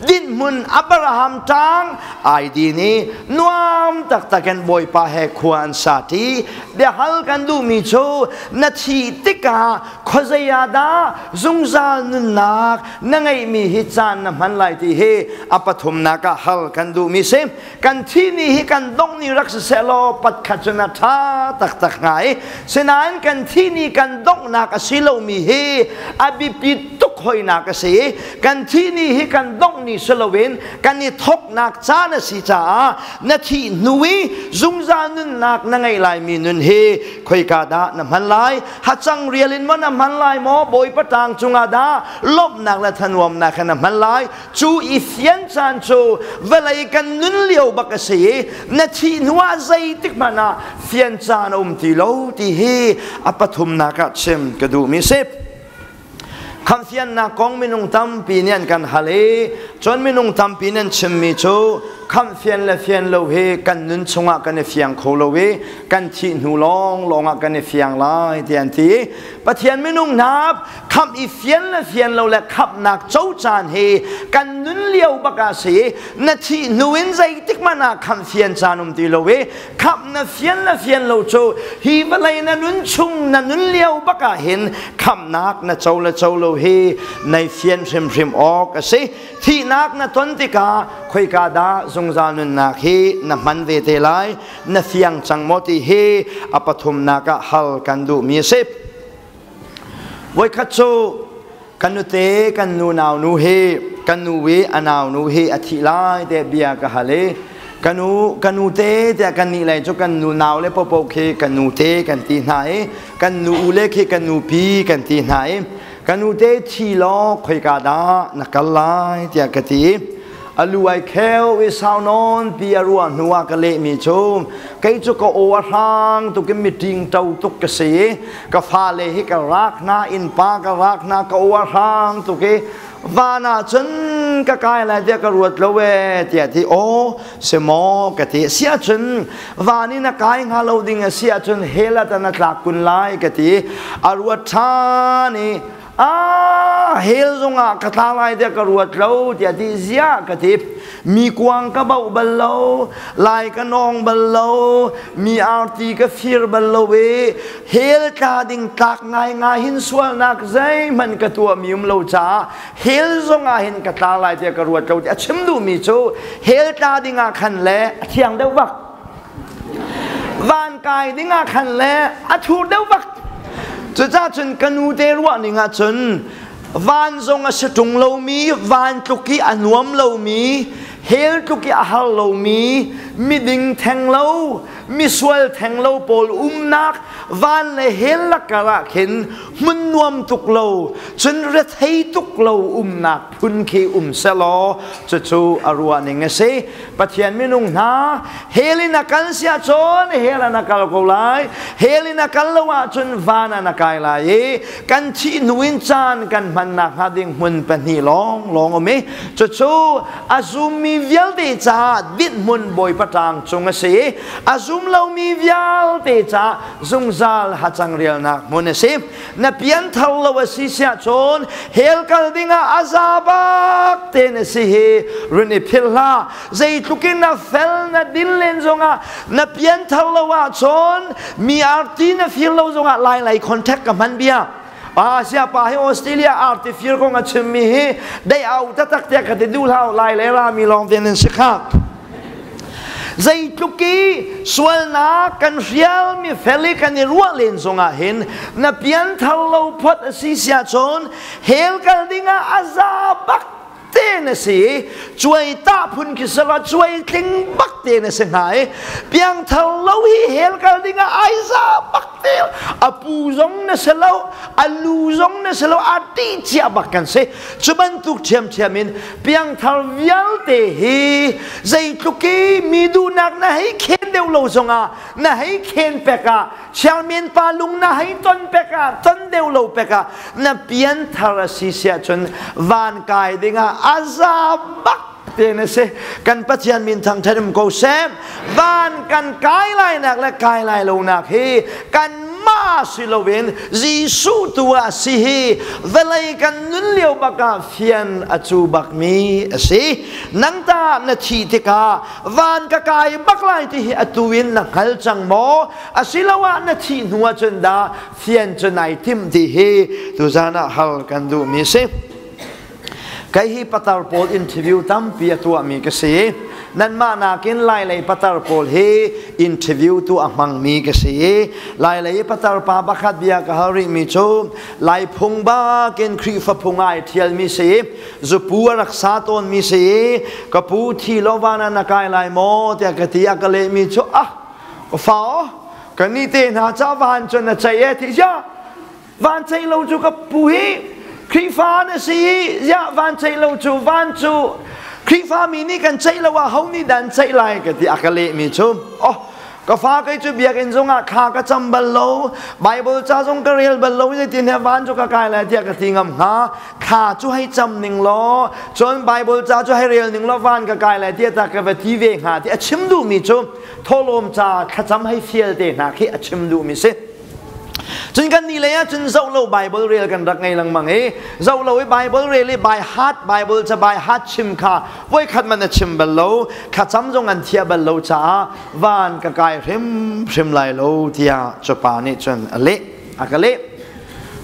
dinhmun Abraham ṭang ai din i nuam taktak in Bawipa he khua an sa ṭi. Biahal kan duhmi cu na thih tikah khuazei ah dah zungzal nunnak na ngeihmi hi caan na hman lai ti hi a pathumnak ah hal kan duhmi si. Kan thih ni hi kan dongh ni rak si seh law patkhat cun a ṭha taktak hnga i sinain kan thih ni kan donghnak a si lomi hi a biapi tuk hoinak a si. Kan thih ni hi kan dongh ni si loin kan i thawknak caan a si caah na thih hnu i zungzal nunnak na ngeih laimi nun hi khoika dah na hman lai? Hacang rial in maw na hman lai maw? Bawipa ṭang cungah dah lawmhnak le thanuamnak he na hman lai? Cu i fian caan cu vawlei kan nun lio bak a si i na thih hnu ah zeitik hmanh ah fian caan a um ti lo ti hi a pathumnak ah chim ka duhmi si. Khamhfiannak kong minung tampi nih an kan hal i cun minung tampi nih an chimmi cu khamhfian le fian lo hi kan nun chungah kan i fiang kho lo i kan thih hnu lawnglawng ah kan i fiang lai ti an ti. Pathian minung hna khamh i fian le fian lo le khamhnak co caan hi kan nun lio bak ah si na thih hnu in zeitik hmanh ah khamh fian caan um ti lo i khamh na fian le fian lo cu hi vawlei na nun chung na nun lio bak ah hin khamhnak na co le co lo hi nei fian hrimhrim awk a si. Thihnak na ton tikah khoika dah zungzal nunnak hi na hman ve te lai, na fiang cang maw ti hi a pathumnak ah hal kan duhmi a si. Voikhat cu kan nute kan nu nau nu hi kan nu i a nau nu hi a thih lai te bia ka hal i ka nu ka nu te tiah kan nih lai cu kan nu nau le popo khi kan nu te kan ti hna i kan nu u le khi kan nu pi kan ti hna i ka nu te thi law khoika dah na kal lai tiah ka ti. A lu ai kheu i sau nawn pi a ruah hnu ah ka lehmi cu kei cu ka aw a hrang tuk in miṭing ṭo tuk ka si i ka fale hi ka rak hna, innpa ka rak hna, ka aw a hrang tuk i van ah cun ka kai lai tiah ka ruat lo ee tiah ti. Aw si maw ka ti. Si ahcun van in a kai hnga lo ding a si ahcun hell ah tan a tlak kun lai ka ti. A ruat ṭhan i ah hell zongah ka tla lai tiah ka ruat lo tiah ti. Ziah ka ti. Mi kuang ka bauh bal lo, lai ka nawng bal lo, mi arti ka fir bal lo i hell tla ding tlak ngaingai hin sualnak zeihmanh ka tuah mi um lo caah hell zongah hin ka tla lai tiah ka ruat lo. Ti a chim duhmi cu hell tla ding ah khan le a thiang deuh bak, van kai ding ah khan le a thur deuh bak. Cucaah cun ka nu te ruah ning ah cun van zong a si ṭung lomi, van tluk i a nuam lomi, hell tluk i a har lomi, miding theng lo, misual theng lo pawl umnak van le hell lakar ah khin hmun nuam tuk lo cun rethei tuk lo umnak phun khi um selaw cucu a ruah ning a si. Pathian minung hna, hell in a kal si ahcun hell ah na kal ko lai, hell in a kal lo ahcun van ah na kai lai i kan thih hnu in caan kan hmannak hnga ding hmun pahnih lawng lawng um i cucu a zummi vialte caah dinhmun Bawipa tlang cung a si i a zum lomi vialte caah zungzal hacang rialnak hmun a si. Na pianthar lo a si siah cun hell kal dingah a za bak te na si hi run i philh hlah. Zeitluk in na fel na din len zongah na pianthar lo ahcun mi arti na fir lo zongah lai lai contact ka hman bia pa sia pa hi Australia arti fir kong a chimmi hi dei au tatak tiah ka ti duh hlah. Lai le rami lawng te nan si kha. Zeitluk i sualnak kan hrial mi fel i kan i ruah len zongah hin na pianthar lo phot a si siah cun hell kal dingah a za bak te na si. Cuai tah phun khi sala cuai tling bak te na si hnga i piangthar lo hi hell kal dingah ai za bak te. A pu zong na si lo, a lu zong na si lo, a ti cia bak kan si. Cu bantuk ṭhiamṭhiam in piangthar vialte hi zeitluk i mi duhnak na hei khen deuh lo zongah na hei khen pek ah, chairman pa lung na hei ton pek ah, ton deuh lo pek ah, na pianthar a si siah cun van kai dingah a za bak te na si. Kan Pathian min thangṭhat um ko seh. Van kan kai lai nak le kai lai lo nak hi kan mah si loin Jesuh tu ah si hi vawlei kan nun lio bak ah fian a cu bak mi a si. Nang ta na thi tikah van ka kai bak lai ti hi atu in na hngal cang maw, asiloah na thih hnu ah cun dah fian cu nai timh ti hi tuzan ah hal kan duh mi si. Kei hi patar pawl interview tampi a tuahmi ka si. Nanmah nakin Lailei patar pawl hi interview tu a hmangmi ka si. Lailei patar pa pakhat bia ka hal rihmi cu Lai phung bakin Khrihfa phung ai ṭhialmi si. Zupu a rak sa tawnmi si. Ka pu thi lo van ah na kai lai maw tiah ka ti. A ka lehmi cu ah ka fa kan ni te hna ca van cun na ceih e ti sia. Van ceih lo cu ka pu hi Khrihfa na si i ziah van ceih lo cu, van cu Khrihfa mi nih kan ceih lo ah ho nih dah an ceih lai ka ti. A ka lehmi cu oh. Ka fa kei cu biakinn zongah thla ka cam bal lo, Bible ca zong ka rel bal lo, zeitin he van cu ka kai lai tiah ka ti ngam hnga. Thla cu hei cam ning law, cun Bible ca cu hei rel ning law van ka kai lai tiah ta ka va ti ve hnga ti a chim duhmi cu thawhlawm ca thlacam hei fial te hna khi a chim duhmi si. Cun kan nih lei ah cun zoh lo Bible rel kan rak ngei lengmang i zoh lo i Bible rel i by heart Bible ca by heart chim kha voikhat man a chim bal lo thlacam zong an thiah bal lo caah van ka kai hrimhrim lai lo tiah cu pa nih cun a leh a ka leh.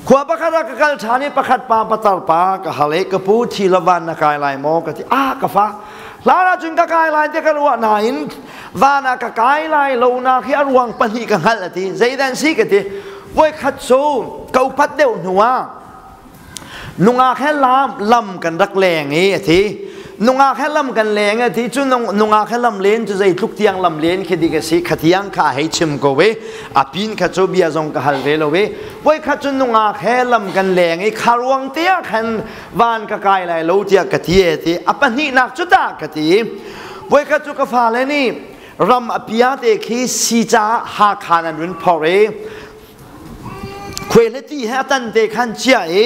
Khua pakhat ah ka kal ṭhan i pakhat pa patar pa ka hal i ka pu thi lo van na kai lai maw ka ti. Ah ka fa hlan ah cun ka kai lai tiah ka ruah nain van ah ka kai lai lo nak hi a ruang pahnih ka hngalh a ti. Zeidah an si ka ti. Voikhat cu ka upat deuh hnu ah nungak he lam lam kan rak leng i a ti. Nungak he lam kan leng a ti cu nungak he lam len cu zeitluk tiang lam len khi dik a si khatiang kha hei chim ko i a pin kha cu bia zong ka hal ve lo i voikhat cu nungak he lam kan leng i kharuang te ah khan van ka kai lai lo tiah ka ti e ti a pahnihnak cu tah ka ti. Voikhat cu ka fale nih ram a pia te khi si caah Hakha nan run phor i khuai le ti he a tan te khan chia i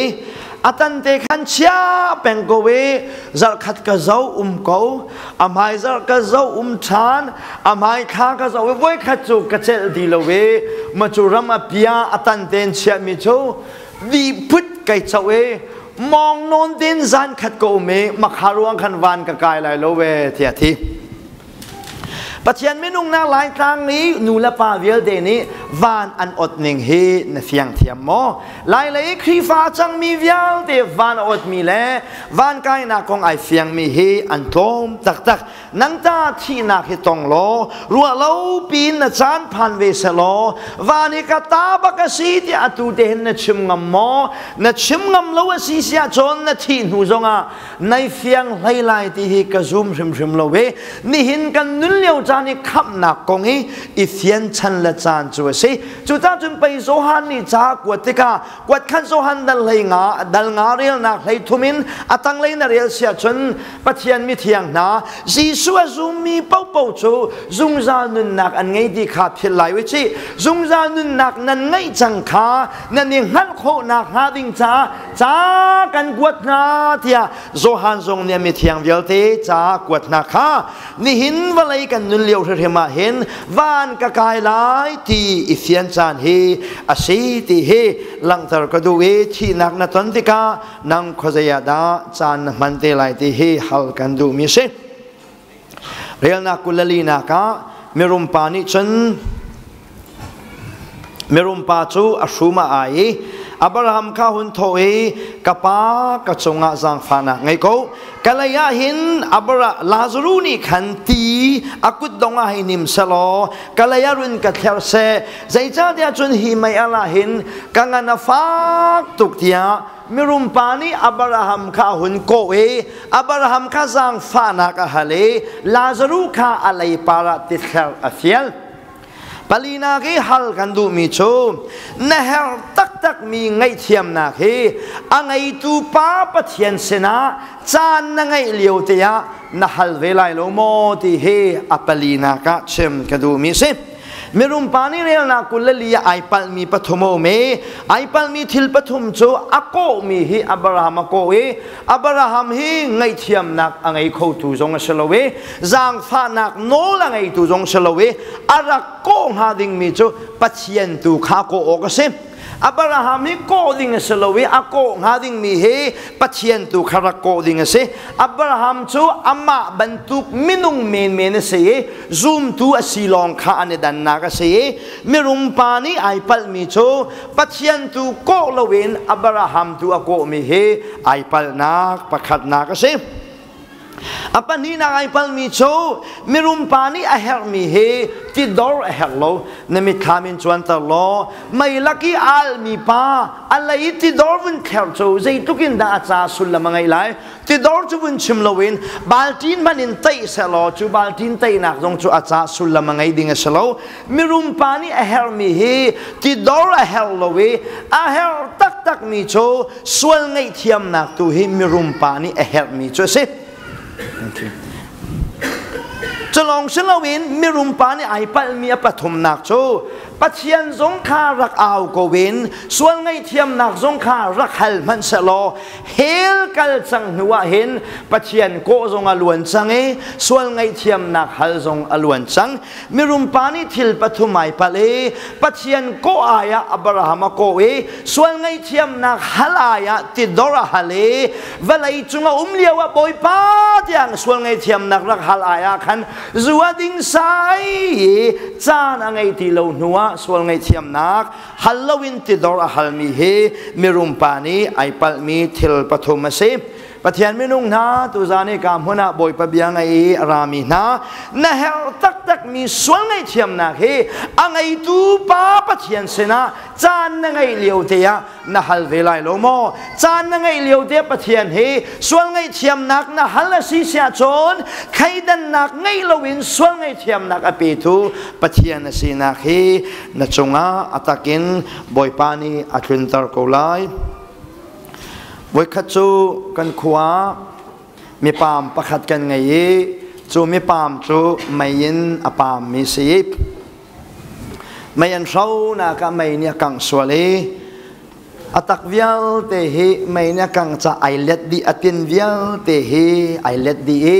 a tan te khan chia peng ko i zarhkhat ka zo um ko, a hmai zarh ka zo um ṭhan, a hmai thla ka zo i voikhat cu ka celh ti lo i ma cu ram a pia a tan ten chiahmi cu vi phut kai cho i mong nawn ten zan khat ko um i makha ruang khan van ka kai lai lo ve tiah thi. Pathian minung nak Laitlang i nu le pa vialte nih van an ot ning hi na fiang thiam maw? Lailei Khrihfa cangmi vialte van a otmi le van kainak kong ai fiangmi hi an tlawm taktak. Nang ta thihnak hi tong law, ruah lo piin na caan phan ve selaw, van hi ka ta bak a si tiah atu te hin na chim ngam maw? Na chim ngam lo a si siah cun na thih hnu zongah nai fiang hlei lai ti hi ka zum hrimhrim lo i nihin kan nun lio caan i khamhnak kong i i fian chan le caan cu a si. Cucaah cun pei Johan nih ca kuat tikah kuat khan Johan dal hlei nga dal nga relnak hlei thum in a tanglei na rel sia cun Pathian mithiang hna, Jesuh a zummi paohpaoh cu zungzal nunnak an ngei ti kha philh lai u cih. Zungzal nunnak nan ngeih cang kha nan i hngalh khawhnak hnga ding caah ca kan kuat hna tiah Johan zong nih a mithiang vialte ca kuat hna kha. Nihin vawlei kan nun lio hrimhrim ah hin van ka kai lai ti i fian caan hi a si ti hi langhter ka duh i thihnak na ton tikah nang khuazei ah dah caan na hman te lai ti hi hal kan duhmi a si. Relnak 24nak ah mirum pa nih cun mirum pa cu a hrum a ai i Abraham kha hun thawh i, ka pa, ka cungah zaangfahnak ngei ko, ka lei ah hin Abra Lazaru nih khan ti a kutdong ah hei nim selaw ka lei ah run ka thler seh, zeicahtiah cun hi mei al ah hin ka ngan a fak tuk, tiah mirum pa nih Abraham kha a hun kawh i Abraham kha zaangfahnak a hal i Lazaruh kha a leipar ah tithler a fial. Palinak i hal kan duhmi cu na herh taktakmi ngaihthiamnak hi a ngeitu Pa Pathian sinah caan na ngeih lio te ah na hal ve lai lo maw ti hi a palinak ah chim ka duhmi a si. Mirum pa nih relnak 24 ah ai palhmi pathum a um i ai palhmi thil pathum cu a kawhmi hi Abraham a kawh i Abraham hi ngaihthiamnak a ngei khotu zong a si lo i zaangfahnak nawl a ngeitu zong si lo i a rak kawh hnga dingmi cu Pathian tu kha kawh awk a si. Abraham hi kawh ding a si lo i a kawh hnga dingmi hi Pathian tu kha rak kawh ding a si. Abraham cu amah bantuk minung menmen a si i zumtu a si lawng kha an i dannak a si i mirum pa nih ai palhmi cu Pathian tu kawh loin Abraham tu a kawhmi hi ai palhnak pakhatnak a si. A pahnihnak ai palmi cu mirum pa nih a herhmi hi tidor a herh lo. Na mitthlam in cuanter law mei lak i almi pa a lei i tidor vun thler cu zeitluk in dah a ca sullam a ngeih lai. Tidor cu vun chim loin balṭin hmanh in taih sehlaw cu balṭin taihnak zong cu a ca sullam a ngei ding a si lo. Mirum pa nih a herhmi hi tidor a herh lo i a herh taktakmi cu sual ngaihthiamnak tu hi mirum pa nih a herhmi cu a si. Thank you. Culong si loin mirum pa nih ai palhmi a pathumnak cu Pathian zong kha rak au ko in sual ngaihthiamnak zong kha rak hal hmanh sehlaw hell kal cang hnu ah hin Pathian kawh zong a luan cang i sual ngaihthiamnak hal zong a luan cang. Mirum pa nih thil pathum ai palh i Pathian kawh ai ah Abraham a kawh i sual ngaihthiamnak hal ai ah tidor a hal i vawlei cung a um lio ah Bawipa tiang sual ngaihthiamnak rak hal ai ah khan zu a ding sai i caan a ngei ti lo hnu ah sual ngaihthiamnak hal loin tidor a halmi hi mirum pa nih ai palhmi thil pathum a si. Pathian minung hna, tuzan i ka hmun ah Bawipa bia ngei i a rami hna, na herh taktakmi sual ngaihthiamnak hi a ngeitu Pa Pathian sinah caan na ngeih lio te ah na hal ve lai lo maw? Caan na ngeih lio te Pathian hi sual ngaihthiamnak na hal a si siah cun thleidannak ngeih loin sual ngaihthiamnak a petu Pathian a sinak hi na cungah a takin Bawipa nih a tlunter ko lai. Voikhat cu kan khua mipaam pakhat kan ngei i cu mipaam cu mei in a paammi si. Mei an hronak ah mei nih a kangh sual i a tak vialte hi mei nih a kangh ca ai let dih, a tin vialte hi ai let dih i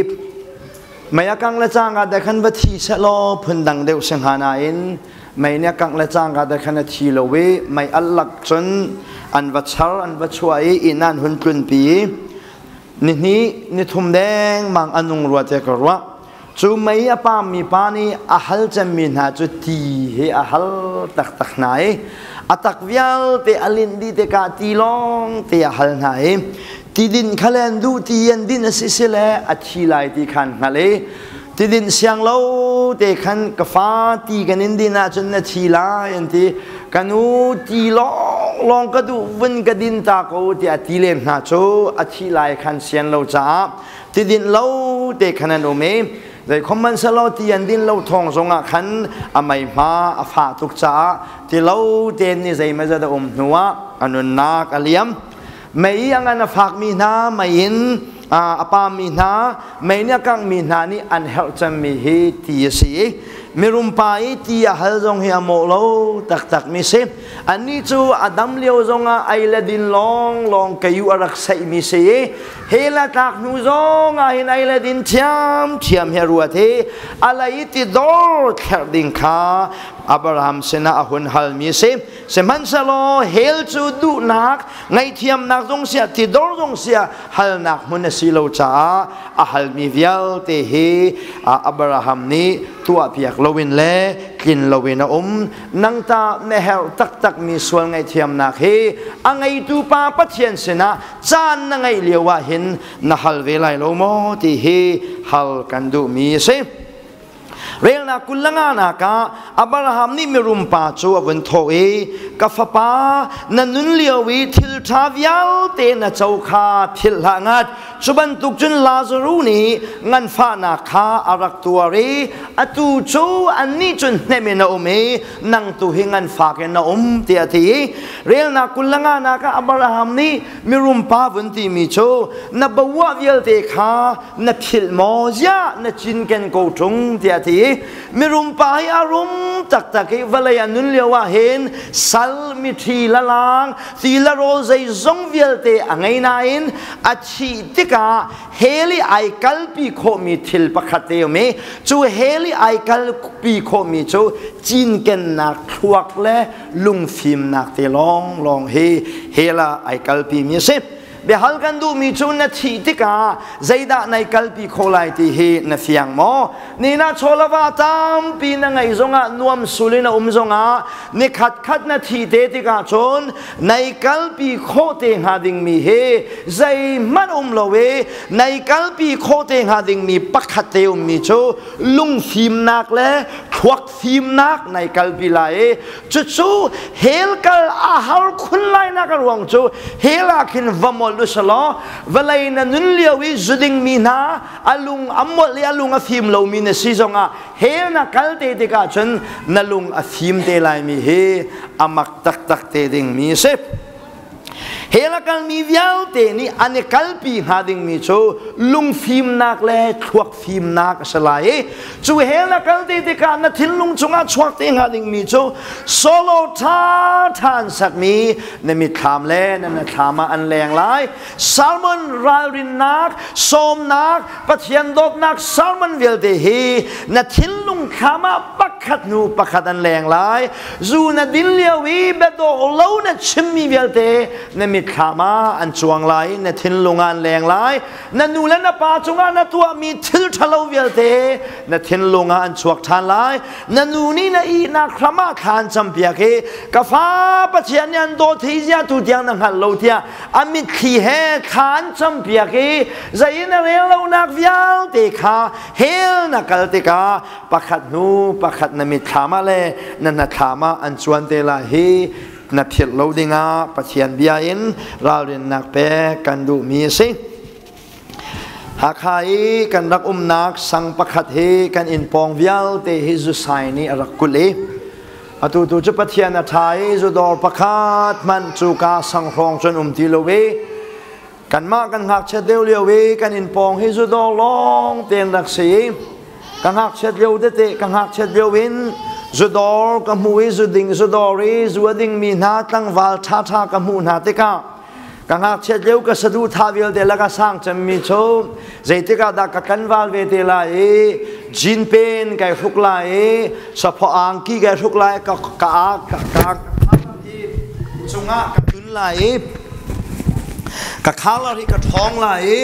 mei a kangh le cangka te khan va thi sehlaw phundang deuh si hnga nain mei nih a kangh le cangka te khan a thi lo i mei alh lak cun an va char, an va chuah i inn ah an hun tlunpi i nihnih nithum dengmang a nung rua te ka ruah. Cu mei a pammi pa nih a hal cemmi hna cu ti hi a hal taktak hna i a tak vialte a linh dih tikah ti lawng te a hal hna i ti din kha le an duh, ti an din a si si le a thi lai ti khan hngalh i tidin siang lo te khan, "Ka fa, ti kan in din ahcun na thi lai," an ti. "Ka nu, ti lawng lawng ka duh, vun ka din ta ko," tiah ti len hna cu a thi lai khan sian lo caah tidin lo te khan an um i zeikhom hmanhsehlaw ti an din lo thawng zongah khan a mei hma a fah tuk caah ti lo tein ni zeimawzat a um hnuah a nunnak a liam. Mei a ngan a fakmi hna, mei in a pammi hna, mei nih a kanghmi hna nih an herh cemmi hi ti a si i mirum pa i ti a hal zong hi a mawh lo taktakmi si. Annih cu a dam lio zongah ei le din lawng lawng keiu a rak saihmi si i hell a tlak hnu zong ah hin ei le din ṭhiamṭhiam hi a ruat i a lei i tidor thlerh ding kha Abraham sinah a hun halmi a si. Sihmanhsehlaw hell cu duhnak, ngaihthiamnak zong siah, tidor zong siah halnak hmun a si lo caah a halmi vialte hi Abraham nih tuahpiak loin le tlin loin a um. Nang ta na herh taktakmi sual ngaihthiamnak hi a ngeitu Pa Pathian sinah caan na ngeih lio ah hin na hal ve lai lo maw ti hi hal kan duhmi a si. Relnak 25 nak ah Abraham nih mirum pa cu a vun thawh i, "Ka fapa, na nun lio i thil ṭha vialte na co kha philh hlah ngat. Cu bantuk cun Lazaruh nih nganfahnak kha a rak tuar i atu cu annih cun hnem in a um i nang tu hi nganfak in na um," tiah a ti. Relnak 25 nak ah Abraham nih mirum pa vun timi cu, "Na bawah vialte kha na philh maw? Ziah na cinken ko ṭung?" tiah a ti. Mirum pa hi a rum taktak i vawlei a nun lio ah hin sal, miṭhi, lalang, ti le rawl zeizong vialte a ngei nain a thih tikah hell i ai kalpi khawhmi thil pakhat te um i cu hell i ai kalpi khawhmi cu cinkennak thluak le lungfimnak te lawnglawng hi hell ah ai kalpi mi a si. Biahal kan duhmi cu, na thih tikah zeidah nai kalpi khawh lai ti hi na fiang maw? Ni na chawlava tampi na ngei zongah, nuam sul in a um zongah, ni khat khat na thi te tikah cun nai kalpi khawh te hnga dingmi hi zeihmanh um lo i nai kalpi khawh te hnga dingmi pakhat te ummi cu lungfimnak le thluak fimnak nai kalpi lai i cucu hell kal a har khun lai nak a ruang cu hell ah khin va molh u selaw vawlei na nun lio i zuding mi hna a lung a molh i a lung a fim lomi na si zongah hell na kal te tikah cun na lung a fim te lai mi hi a mak taktak te ding mi a si. Hell a kalmi vialte nih an i kalpi hnga dingmi cu lungfimnak le thluak fimnak a si lai i cu hell na kal te tikah na thinlung chungah chuak te hnga dingmi cu solo ṭha ṭha an sakmi na mitthlam le na hnathlam ah an leng lai. Salmon ralrinnak, sawmnak, Pathian dawtnak salmon vialte hi na thinlung thlam ah pakhat hnu pakhat an leng lai. Zu na din lio i biadawh lo na chimmi vialte na mitthlam ah an cuang lai, na thinlung ah an leng lai. Na nu le na pa cungah na tuahmi thil ṭhalo vialte na thinlung ah an chuak ṭhan lai. Na nu nih na ihnak hram ah thla an campiak i ka fa, Pathian nih an dawt hi zia tu tiang na hngalh lo tiah a mitthli he thla an campiak i zei na rel lonak vialte kha hell na kal tikah pakhat hnu pakhat na mitthlam ah le na hnathlam ah an cuan te lai. Hi na philh lo dingah Pathian bia in ralrinnak pek kan duhmi a si. Hakha i kan rak umnak sang pakhat hi kan inn pawng vialte hi zusai nih a rak kulh i atu tu cu Pathian a ṭha i zudawr pakhat hmanh cu ka sang hrawng cun um ti lo i kanmah kan ngakchiat deuh lio i kan inn pawng hi zudawr lawng tein rak si i ka ngakchiat lio tete ka ngakchiat lio in zudawr ka hmu i zuding zudawr i zu a dingmi hna tlangval ṭhaṭha ka hmuh hna tikah ka ngakchiat lio ka saduhthah vialte laka sang cemmi cu zeitik ah dah ka tlanval ve te lai i jean pen kai hruk lai i saphaw angki kai hruk lai, ka ka ka ka cungah ka tun lai i ka collar hi ka ṭhawng lai i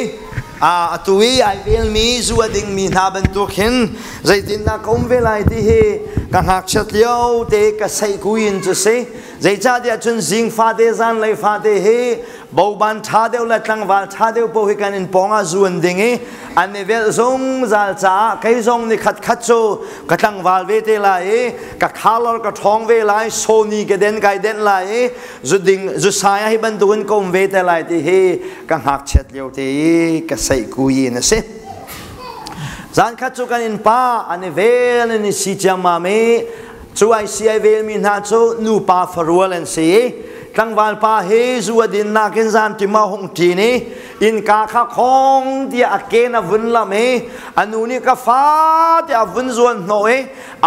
atu i ai velmi zu a dingmi hna bantuk hin zeitindah ka um ve lai ti hi ka ngakchiat lio te ka seihkuin cu si. Zeicahtiah cun zing fate zanlei fate hi boban ṭha deuh le tlangval ṭha deuh paoh hi kan inn pawng ah zu an ding i an i velh zungzal caah kei zong ni khat khat cu ka tlangval ve te lai i ka collar ka ṭhawng ve lai, Sony ka den kai denh lai i zuding zusai hi bantukin ka um ve te lai ti hi ka ngakchiat lio te i ka seihkui in a si. Zan khat cu kan innpa an i vel in i si ciammam i cu ai si ai velmi hna cu nupa farual an si i tlangval pa hi zu a din nakin zan tima hung ṭin i innka kha khong tiah a ken a vun lam i a nu nih ka fa tiah a vun zuan hnawh i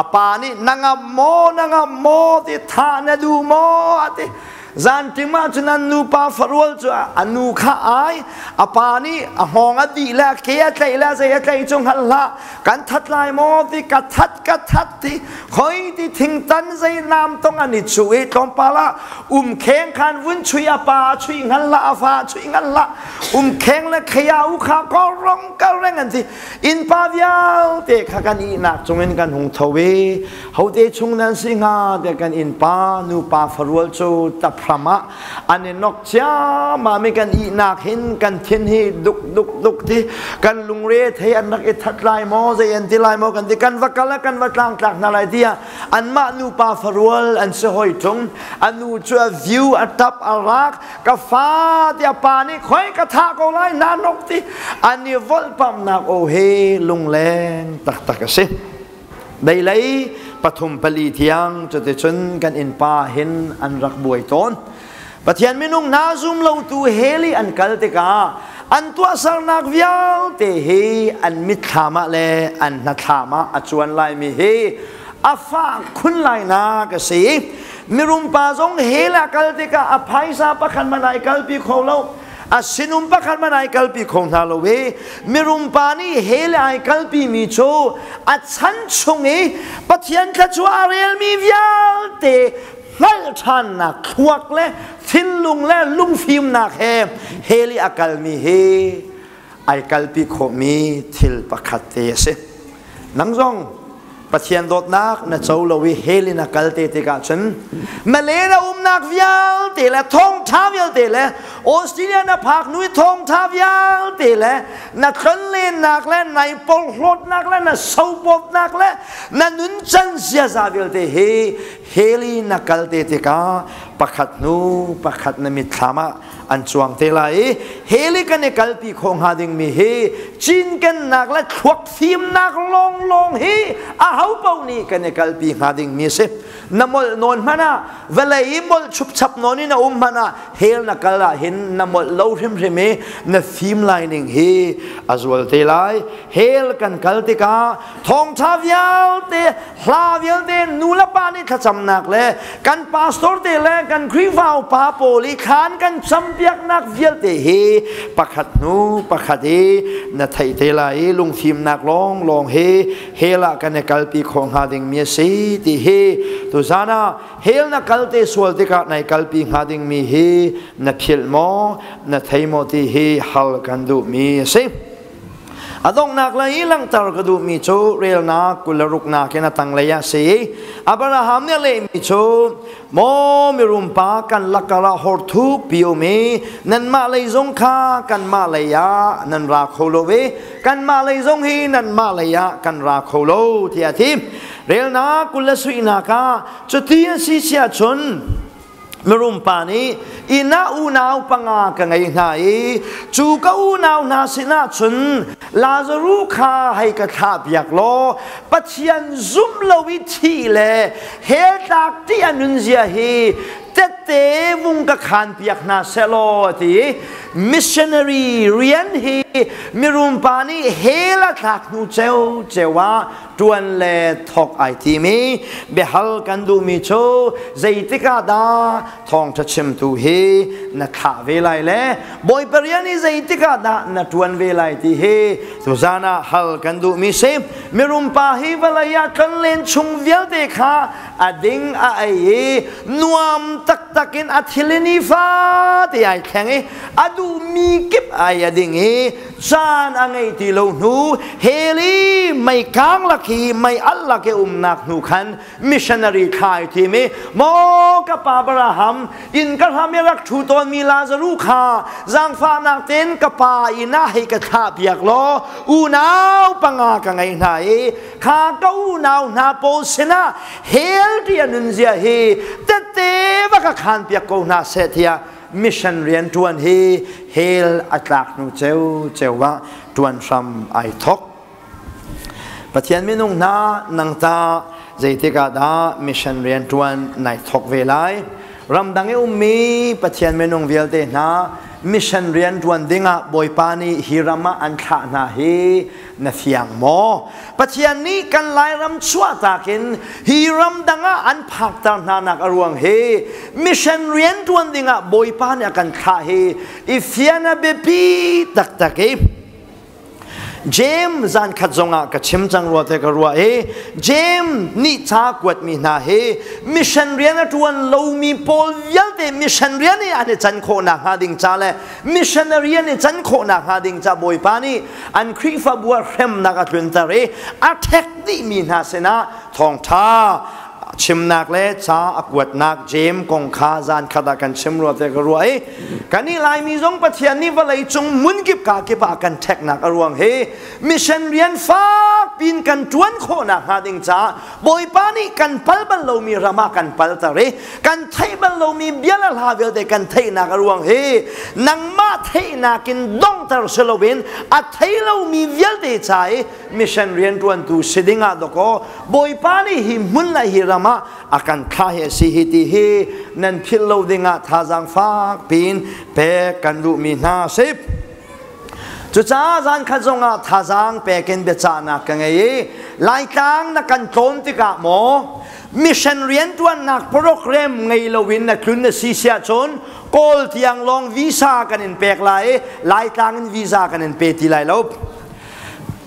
a pa nih na ngam maw, na ngam maw ti, thah na duh maw a ti. Zantim ah cun an nupa farual cu a nu kha ai, a pa nih a hngawng a dih le a ke a tlaih le zei a tlaih cu hngal hlah, kan that lai maw ti, ka that, ka that ti, khoi ti thingtan zei nam tong an i chu i tlawmpal ah umkheng khan vun chui, a pa chui hngal hlah, a fa chui hngal hlah, umkheng le khea u kha korong ka reng an ti. Innpa vialte kha kan ihnak cungin kan hung tho i hote chung nan si hnga tiah kan innpa nupa farual cu taphram ah an i nok ciammam i kan ihnak hin kan thin hi duk duk duk ti, kan lungre thei, an rak i that lai maw, zei an ti lai maw kan ti, kan va kal ah kan va tlangtlak hna lai tiah. Anmah nupa farual an si hoi tung, a nu cu a view, a tap, a rak, ka fa tiah, pa nih khoi ka thah ko lai na nok ti, an i volhpamnak aw he lungleng taktak a si. Deilei pathum pali tiang cuticun kan innpa hin an rak buai tawn. Pathian minung hna, zum lotu hell i an kal tikah an tuahsernak vialte hi an mitthlam ah le an hnathlam ah a cuan laimi hi a fah khun lainak a si. Mirum pa zong hell ah kal tikah a phaisa pakhat hmanh ai kalpi kho lo, a sinum pakhat hmanh ai kalpi kho hna lo i mirum pa nih hell ai kalpi mi cu a chan chung i Pathian thluachuah a relmi vialte hngalh ṭhannak thluak le thinlung le lungfimnak he hell i a kalmi hi ai kalpi khawhmi thil pakhat te a si. Nang zong Pathian dawtnak na co lo i hell in a kal te tikah cun Malay na umnak vialte le thawngṭha vialte le Australia na phak nu i thawngṭha vialte le na tlonlennak le nai porhlawtnak le na sopawtnak le na nuncan ziaza vialte hi hell i na kal te tikah pakhat hnu pakhat na mitthlam ah an cuang te lai i hell i kan i kalpi khawh hnga dingmi hi cinkennak le thluak fimnak lawnglawng hi a ho paoh nih kan i kalpi hnga dingmi a si. Na molh nawn hmanh ah, vawlei i molh chupchap nawn in a um hmanh ah, hell na kal ah hin na molh lo hrimhrim i na fim lai ning hi a zual te lai. Hell kan kal tikah thawngṭha vialte, hla vialte, nu le pa nih thlacamnak le kan pastor te le kan Khrihfa upa pawl i thlan kan campiaknak vialte hi pakhat hnu pakhat i na theih te lai i lungfimnak lawnglawng hi hell ah kan i kalpi khawh hnga dingmi a si ti hi tuzan ah hell na kal te sual tikah nai kalpi hnga dingmi hi na philh maw, na thei maw ti hi hal kan duhmi a si. A donghnak lei i langhter ka duhmi cu relnak 26nak in a tanglei ah si. Abraham nih a lehmi cu, Maw mirum pa, kan lakar ah hor thuk pi um i nanmah lei zong kha kanmah lei ah nan ra kho lo i kanmah lei zong hi nanmah lei ah kan ra kho lo, tiah a ti. Relnak 20 le suihnak ah cuti a si siah cun mirum pa nih inn ah unau panga ka ngei hna i cu ka unau hna sinah cun Lazaruh kha hei ka thlah piak law Pathian zum lo i thih le hell tlak ti a nunzia hi tette vung ka khan piak hna seh law, a ti. Missionary rian hi mirum pa nih hell a thlak hnu ceu ceu ah ṭuan le thawk ai tim i biahal kan duhmi cu zeitik ah dah thawngṭha chimtu hi na thlah ve lai le Bawipa rian hi zeitik ah dah na ṭuan ve lai ti hi tuzan ah hal kan duhmi si. Mirum pa hi vawlei ah tlonlen chung vialte kha a ding a ei i nuam taktak in a thil i nifate ai thleng i a duhmi kip ai a ding i caan a ngei ti lo hnu hell i mei kang lak hi mei alh lak i umnak hnu khan missionary thlai thim i, maw ka pa Abraham, inn ka hram i rak ṭhu tawnmi Lazaruh kha zaangfahnak tein ka pa inn ah hei ka thlah piak law unau panga ka ngei hna i kha ka unau hna pawl sinah hell ti a nunzia hi tette va ka khan piak ko hna seh, tiah mission rian ṭuan hi hell a tlak hnu ceu ceu ah ṭuan hram ai thok. Pathian minung hna, nang ta zeitik ah dah mission rian ṭuan nai thok ve lai? Ramdang i ummi Pathian minung vialte hna, mission rian ṭuan dingah Bawipa nih hi ram ah an thlah hna hi na fiang maw? Pathian nih kan Lairam chuahtak in hi ramdang ah an phakter hna nak a ruang hi mission rian ṭuan dingah Bawipa nih a kan thlah hi i fian a biapi taktak i James zan khat zongah ka chim cang rua te ka ruah i James nih ca kuatmi hna hi mission rian a ṭuan lomi pawl vialte mission rian i an i can khawh nakhnga ding ca le missionary an i can khawh nakhnga ding ca Bawipa nih an Khrihfabu ah hremnak a tlunter i a ṭhek dihmi hna sinah thawngṭha chimnak le ca a kuatnak James kong kha zan khat ah kan chim rua te ka ruah i kan i Laimi zong Pathian nih vawlei cung hmunkip ka kip ah kan ṭheknak a ruang hi mission rian fak pin kan ṭuan khawh nakhnga ding caah Bawipa nih kan pal bal lomi ram ah kan palter i kan theih bal lomi bia le hla vialte kan theihnak a ruang hi nangmah theihnak in donghter si loin a thei lomi vialte ca i mission rianṭuantu si ding ah dawkaw Bawipa nih hi hmun le hi ram ah a kan thlah hi a si hi ti hi nan philh lo ding ah thazaang fak piin pek kan duhmi hna si. Cucaah zan khat zongah thazaang pek in biacahnak ka ngei i Laitlang na kan tlawn tikah maw mission rianṭuannak program ngei loin na tlun na si siah cun Kawl tiang lawng visa kan in pek lai i Laitlang in visa kan in pe ti lai lo.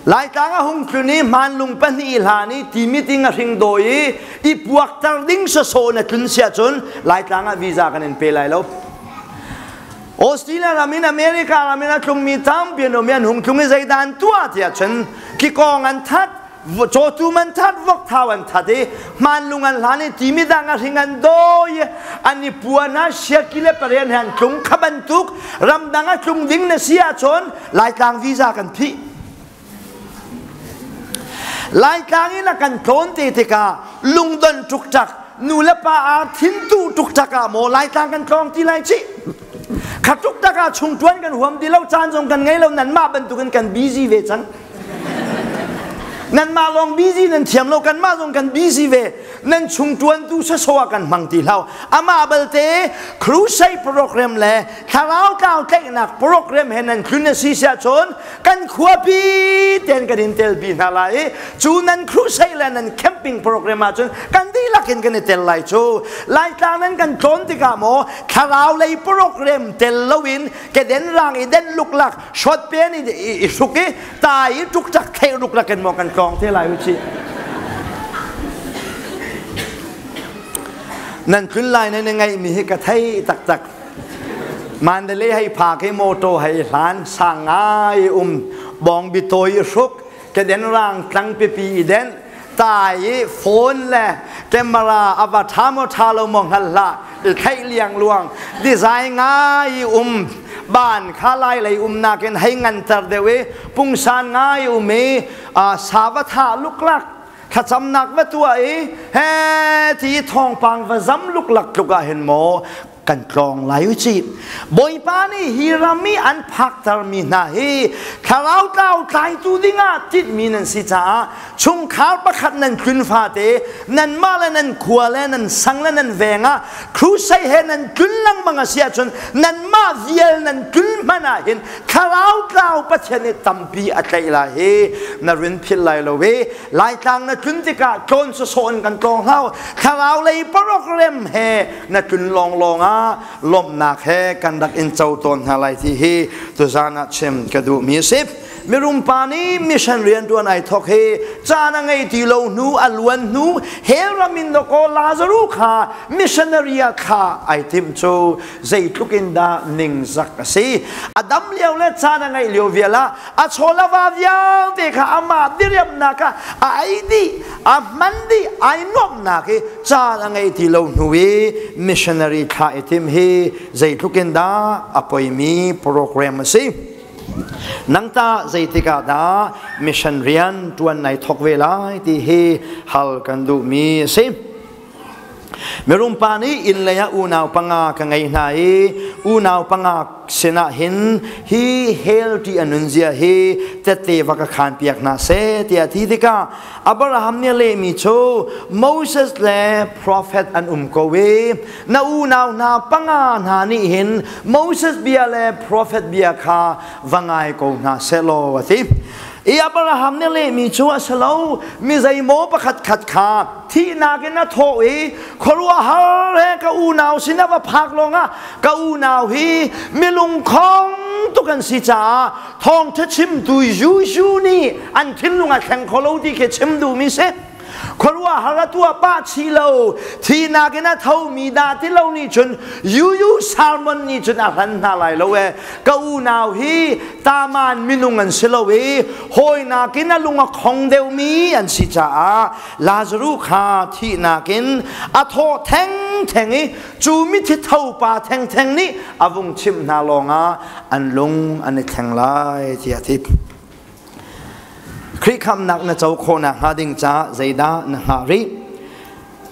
Laitlang a hung tlun i hmanlung pahnih hlan i timit in a hring dawi i i puakter ding sawsawh na tlun siah cun Laitlang ah visa kan in pe lai lo. Australia ram in America ram in a tlungmi tampi an um i an hung tlung i zeidah an tuah tiah cun kikawng an that, cawtum an that, vokthau an that i hmanlung an hlan i timi dang a hring an dawi, an i puan ah siaki le parian he an tlung. Kha bantuk ramdang a tlung ding na si ahcun Laitlang visa kan phih. Laitlang in a kan tlawn te tikah lungdonh ṭukṭak, nu le pa aa thintu ṭukṭak ah maw Laitlang kan tlawng ti lai cih? Kha ṭukṭak ah chungṭuan kan huam ti lo, caan zong kan ngei lo, nanmah bantukin kan busy ve cang. Nanmah lawng busy nan thiam lo, kanmah zong kan busy ve. Nan chung ṭuantu sawsawh ah kan hmang ti hlah. Amah balte crusade program le thlarau tlau tlaihnak program he nan tlun a si siah cun kan khuapi ten kan in telpi hna lai i cu nan crusade le nan camping program ahcun kan dihlak in kan i tel lai cu. Laitlang nan kan tlawn tikah maw thlarau lei program tel loin keden rang i den luklak shot pen i hruk i ta i ṭukṭak thei ruklak in maw kan tlawng te lai u cih. Nan tlun lai nan i ngaihmi hi ka thei taktak. Mandalay hei phak i motor hei hlan sang ngai um bawng bitawi i hruk keden rang tlang pipi i den tai i phone le camera a va ṭha maw ṭha lo maw hngal hlah i theih liang luang design ngai um ban kha lai lei um nakin hei nganter deuh i pungsan ngai um i sava tha luklak thlacamnak va tuah i he ti thawngpang va zam luklak tluk ah hin maw kan tlawng lai u cih. Bawipa nih hi ram i an phaktermi hna hi thlarau tlau tlaitu dingah tinhmi nan si caah chungkhar pakhat nan tlun fate nanmah le nan khua le nan sang le nan veng ah crusade he nan tlun lengmang a si ahcun nanmah vial nan tlun hmanh ah hin thlarau tlau Pathian nih tampi a tlaih lai hi na rin philh lai lo i Laitlang na tlun tikah tlawn sawsawh in kan tlawng hlah thlarau lei program he na tlun lawnglawng ah lawmhnak he kan rak in co tawn hna lai ti hi tuzan ah chim ka duhmi a si. Mirum pa nih mission rian ṭuan ai thawk hi caan a ngei ti lo hnu a luan hnu hell ram in dawkaw Lazaru kha missionary ah thla ai timh cu zeitluk in dah ningzak a si. A dam lio le caan a ngeih lio vial ah a chawlava vialte kha amah diriamnak ah a ei dih a hman dih ai nuamhnak i caan a ngei ti lo hnu i missionary thlah i tim hi zeitluk in dah a poimi program a si. Nang ta zeitik ah dah mission rian ṭuan nai thawk ve lai ti hi hal kan duhmi a si. Mirum pa nih inn lei ah unau panga ka ngei hna i unau panga sinah hin hi hell ṭih a nunzia hi tette va ka khaan piak hna seh tiah ti tikah Abraham nih a lehmi cu Moses le profet an um ko i na unau hna panga hna nih hin Moses bia le profet bia kha va ngai ko hna seh law a ti. I Abraham nih lehmi cu a si lo, mi zeimaw pakhat khat kha thihnak in a thawh i khuaruahhar he ka unau sin a va phak lawngah ka unau hi milungkhong tuk an si caah thawngṭha chimtu Jesuh nih an thinlung a thleng kho lo ti khi chim duhmi si. Khuaruahhar a tuah pah chih lo, thihnak in a thomi dah ti lo nih cun Yuyu Salmon nih cun a hlan hna lai lo e. Ka unau hi taman minung an si lo i hawinak in a lung a khong deuhmi an si caah Lazaruh kha thihnak in a thawh thengtheng i cu mithi tho pa thengtheng nih a vung chimh hna lawngah an lung an i thleng lai tiah a ti. Khrih khamhnak na co khawhnak hnga ding caah zeidah na hngah rih?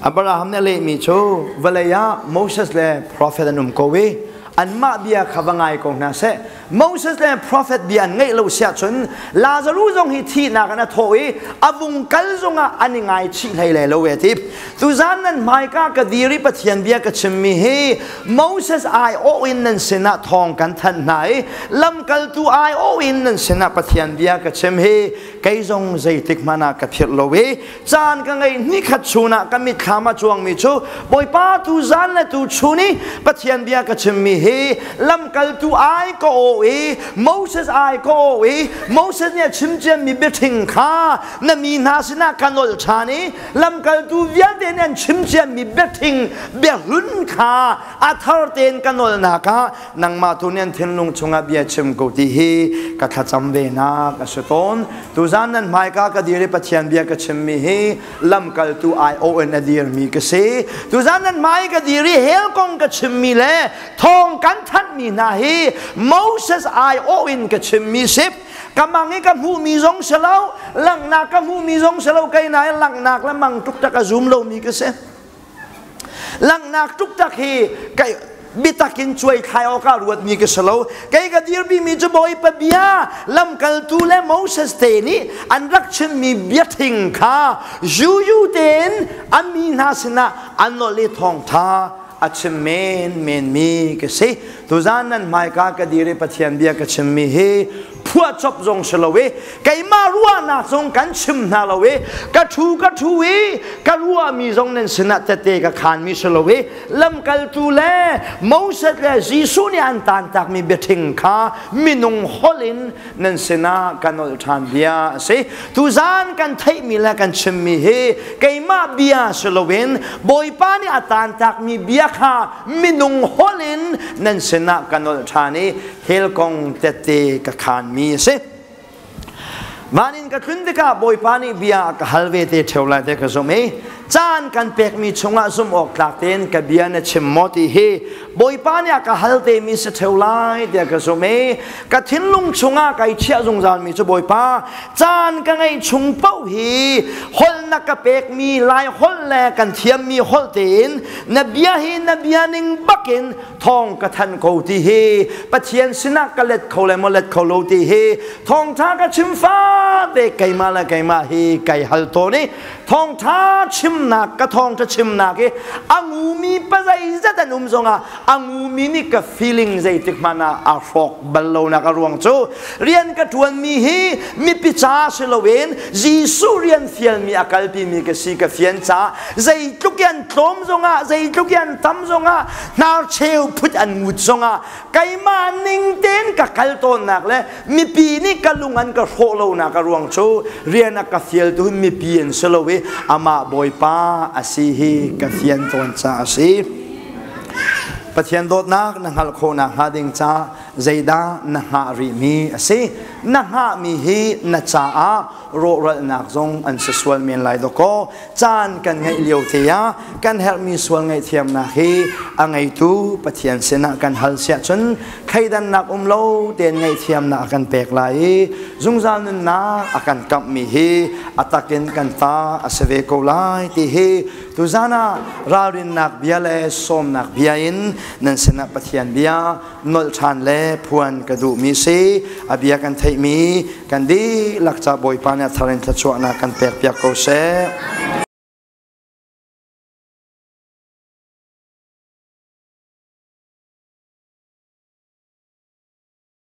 Abraham nih a lehmi cu vawlei ah Moses le profet an um ko i anmah bia kha va ngai ko hna seh. Moses le profet bia an ngaih lo siah cun Lazaruh zong hi thihnak in a thawh i a vung kal zongah an i ngaichih hlei lai lo e ti. Tuzan nan hmaika ka dir i Pathian bia ka chimmi hi Moses aiawh in nan sinah thawng kan thanh hna i lamkaltu aiawh in nan sinah Pathian bia ka chim hi kei zong zeitik hmanh ah ka philh lo i caan ka ngei nikhat chunah ka mitthlam a cuangmi cu Bawipa tu zan le tu chun i Pathian bia ka chimmi hi lamkaltu ai ka aw i Moses ai ka aw i Moses nih a chim ciami biaṭhing kha na mi hna sinah ka nolh ṭhan i lamkaltu vialte nih an chim ciami biaṭhing biahlun kha a thar tein ka nawlnak ah nangmah tu nih an thinlung chungah bia chim ko ti hi ka thlacam ve nak a si tawn. Tuzan nan hmaika ka dir i Pathian bia ka chimmi hi lamkaltu aiawh in a dirmi ka si. Tuzan nan hmai ka dir i hell kong ka chimmi le thawng kan thanhmi hna hi Moses aiawh in ka chimmi si. Ka mang i ka hmuhmi zong si lo, langhnak ka hmuhmi zong si lo, kei na langhnak le mang tuk tak a zum lomi ka si. Langhnak tuk tak hi kai Bitak in cuai thlai awk ah ruatmi ka si lo. Kei ka dirpi mi cu Bawipa bia, lamkaltu le Moses te nih an rak chimmi biathing kha yuyu tein an mi hna sinah an nolh i thawngtha a chim men men mi ka si. Tuzan nan hmaika ka dir i Pathian bia ka chimmi hi phuahcop zong si lo i keimah ruahnak zong kan chim hna lo i ka thu ka thu i ka ruahmi zong nan sinah tete ka khanmi si lo i lamkaltu le Moses le Jesuh nih an tantakmi biaṭhing kha minung holh in nan sinah ka nolh ṭhan bia a si. Tuzan kan theihmi le kan chimmi hi keimah bia si loin Bawipa nih a tantakmi bia kha minung holh in nan sinah ka nolh ṭhan i hell kong tette ka khanmi a si. Van in ka tlun tikah Bawipa nih bia a ka hal ve te ṭheo lai te ka zumh i caan kan pekmi chungah zumh awk tlak tein ka bia na chim maw ti hi Bawipa nih a ka hal temi si ṭheo lai tiah ka zumh i ka thinlung chungah kai chiah zungzalmi cu Bawipa, caan ka ngeih chung paoh hi holh na ka pekmi Lai holh le kan thiammi holh tein na bia hi na bia ning bakin thawng ka thanh ko ti hi Pathian sinah ka let kho le maw let kho lo ti hi thawngtha ka chim fate keimah le keimah hi kai hal tawn i thawngtha chimnak ka thawngtha chimnak i a ngumi pazei zat an um zongah a ngumi nih ka feeling zeitik hmanh ah a hrawk bal lo nak a ruang cu rian ka ṭuanmi hi mipi ca si loin Jesuh rian fialmi a kalpimi ka si ka fian ca zeitluk in an tlawm zongah, zeitluk in an tam zongah, hnarcheu phut an ngut zongah keimah ning tein ka kal tawnnak le mipi nih ka lung an ka hrawh lonak a ruang cu rian a ka fialtu mipi an si lo i amah Bawipa a si hi ka fian tawn caah a si. Pathian dawtnak na hngalh khawhnak hnga ding ca zeidah na hngah rihmi a si? Na hngahmi hi na caah rawhralhnak zong an si sual men lai dawkaw. Caan kan ngeih lio te ah kan herhmi sual ngaihthiamnak hi a ngeitu Pathian sinah kan hal siah cun thleidannak um lo tein ngaihthiamnak a kan pek lai i zungzal nunnak a kan kamhmi hi a takin kan ta a si ve ko lai ti hi tuzan ah ralrinnak bia le sawmnak bia in nan sinah Pathian bia nolh ṭhan le phuan ka duhmi si. A bia kan theihmi kan dihlak ca Bawipa nih a thar in thluachuahnak kan pekpiak ko seh.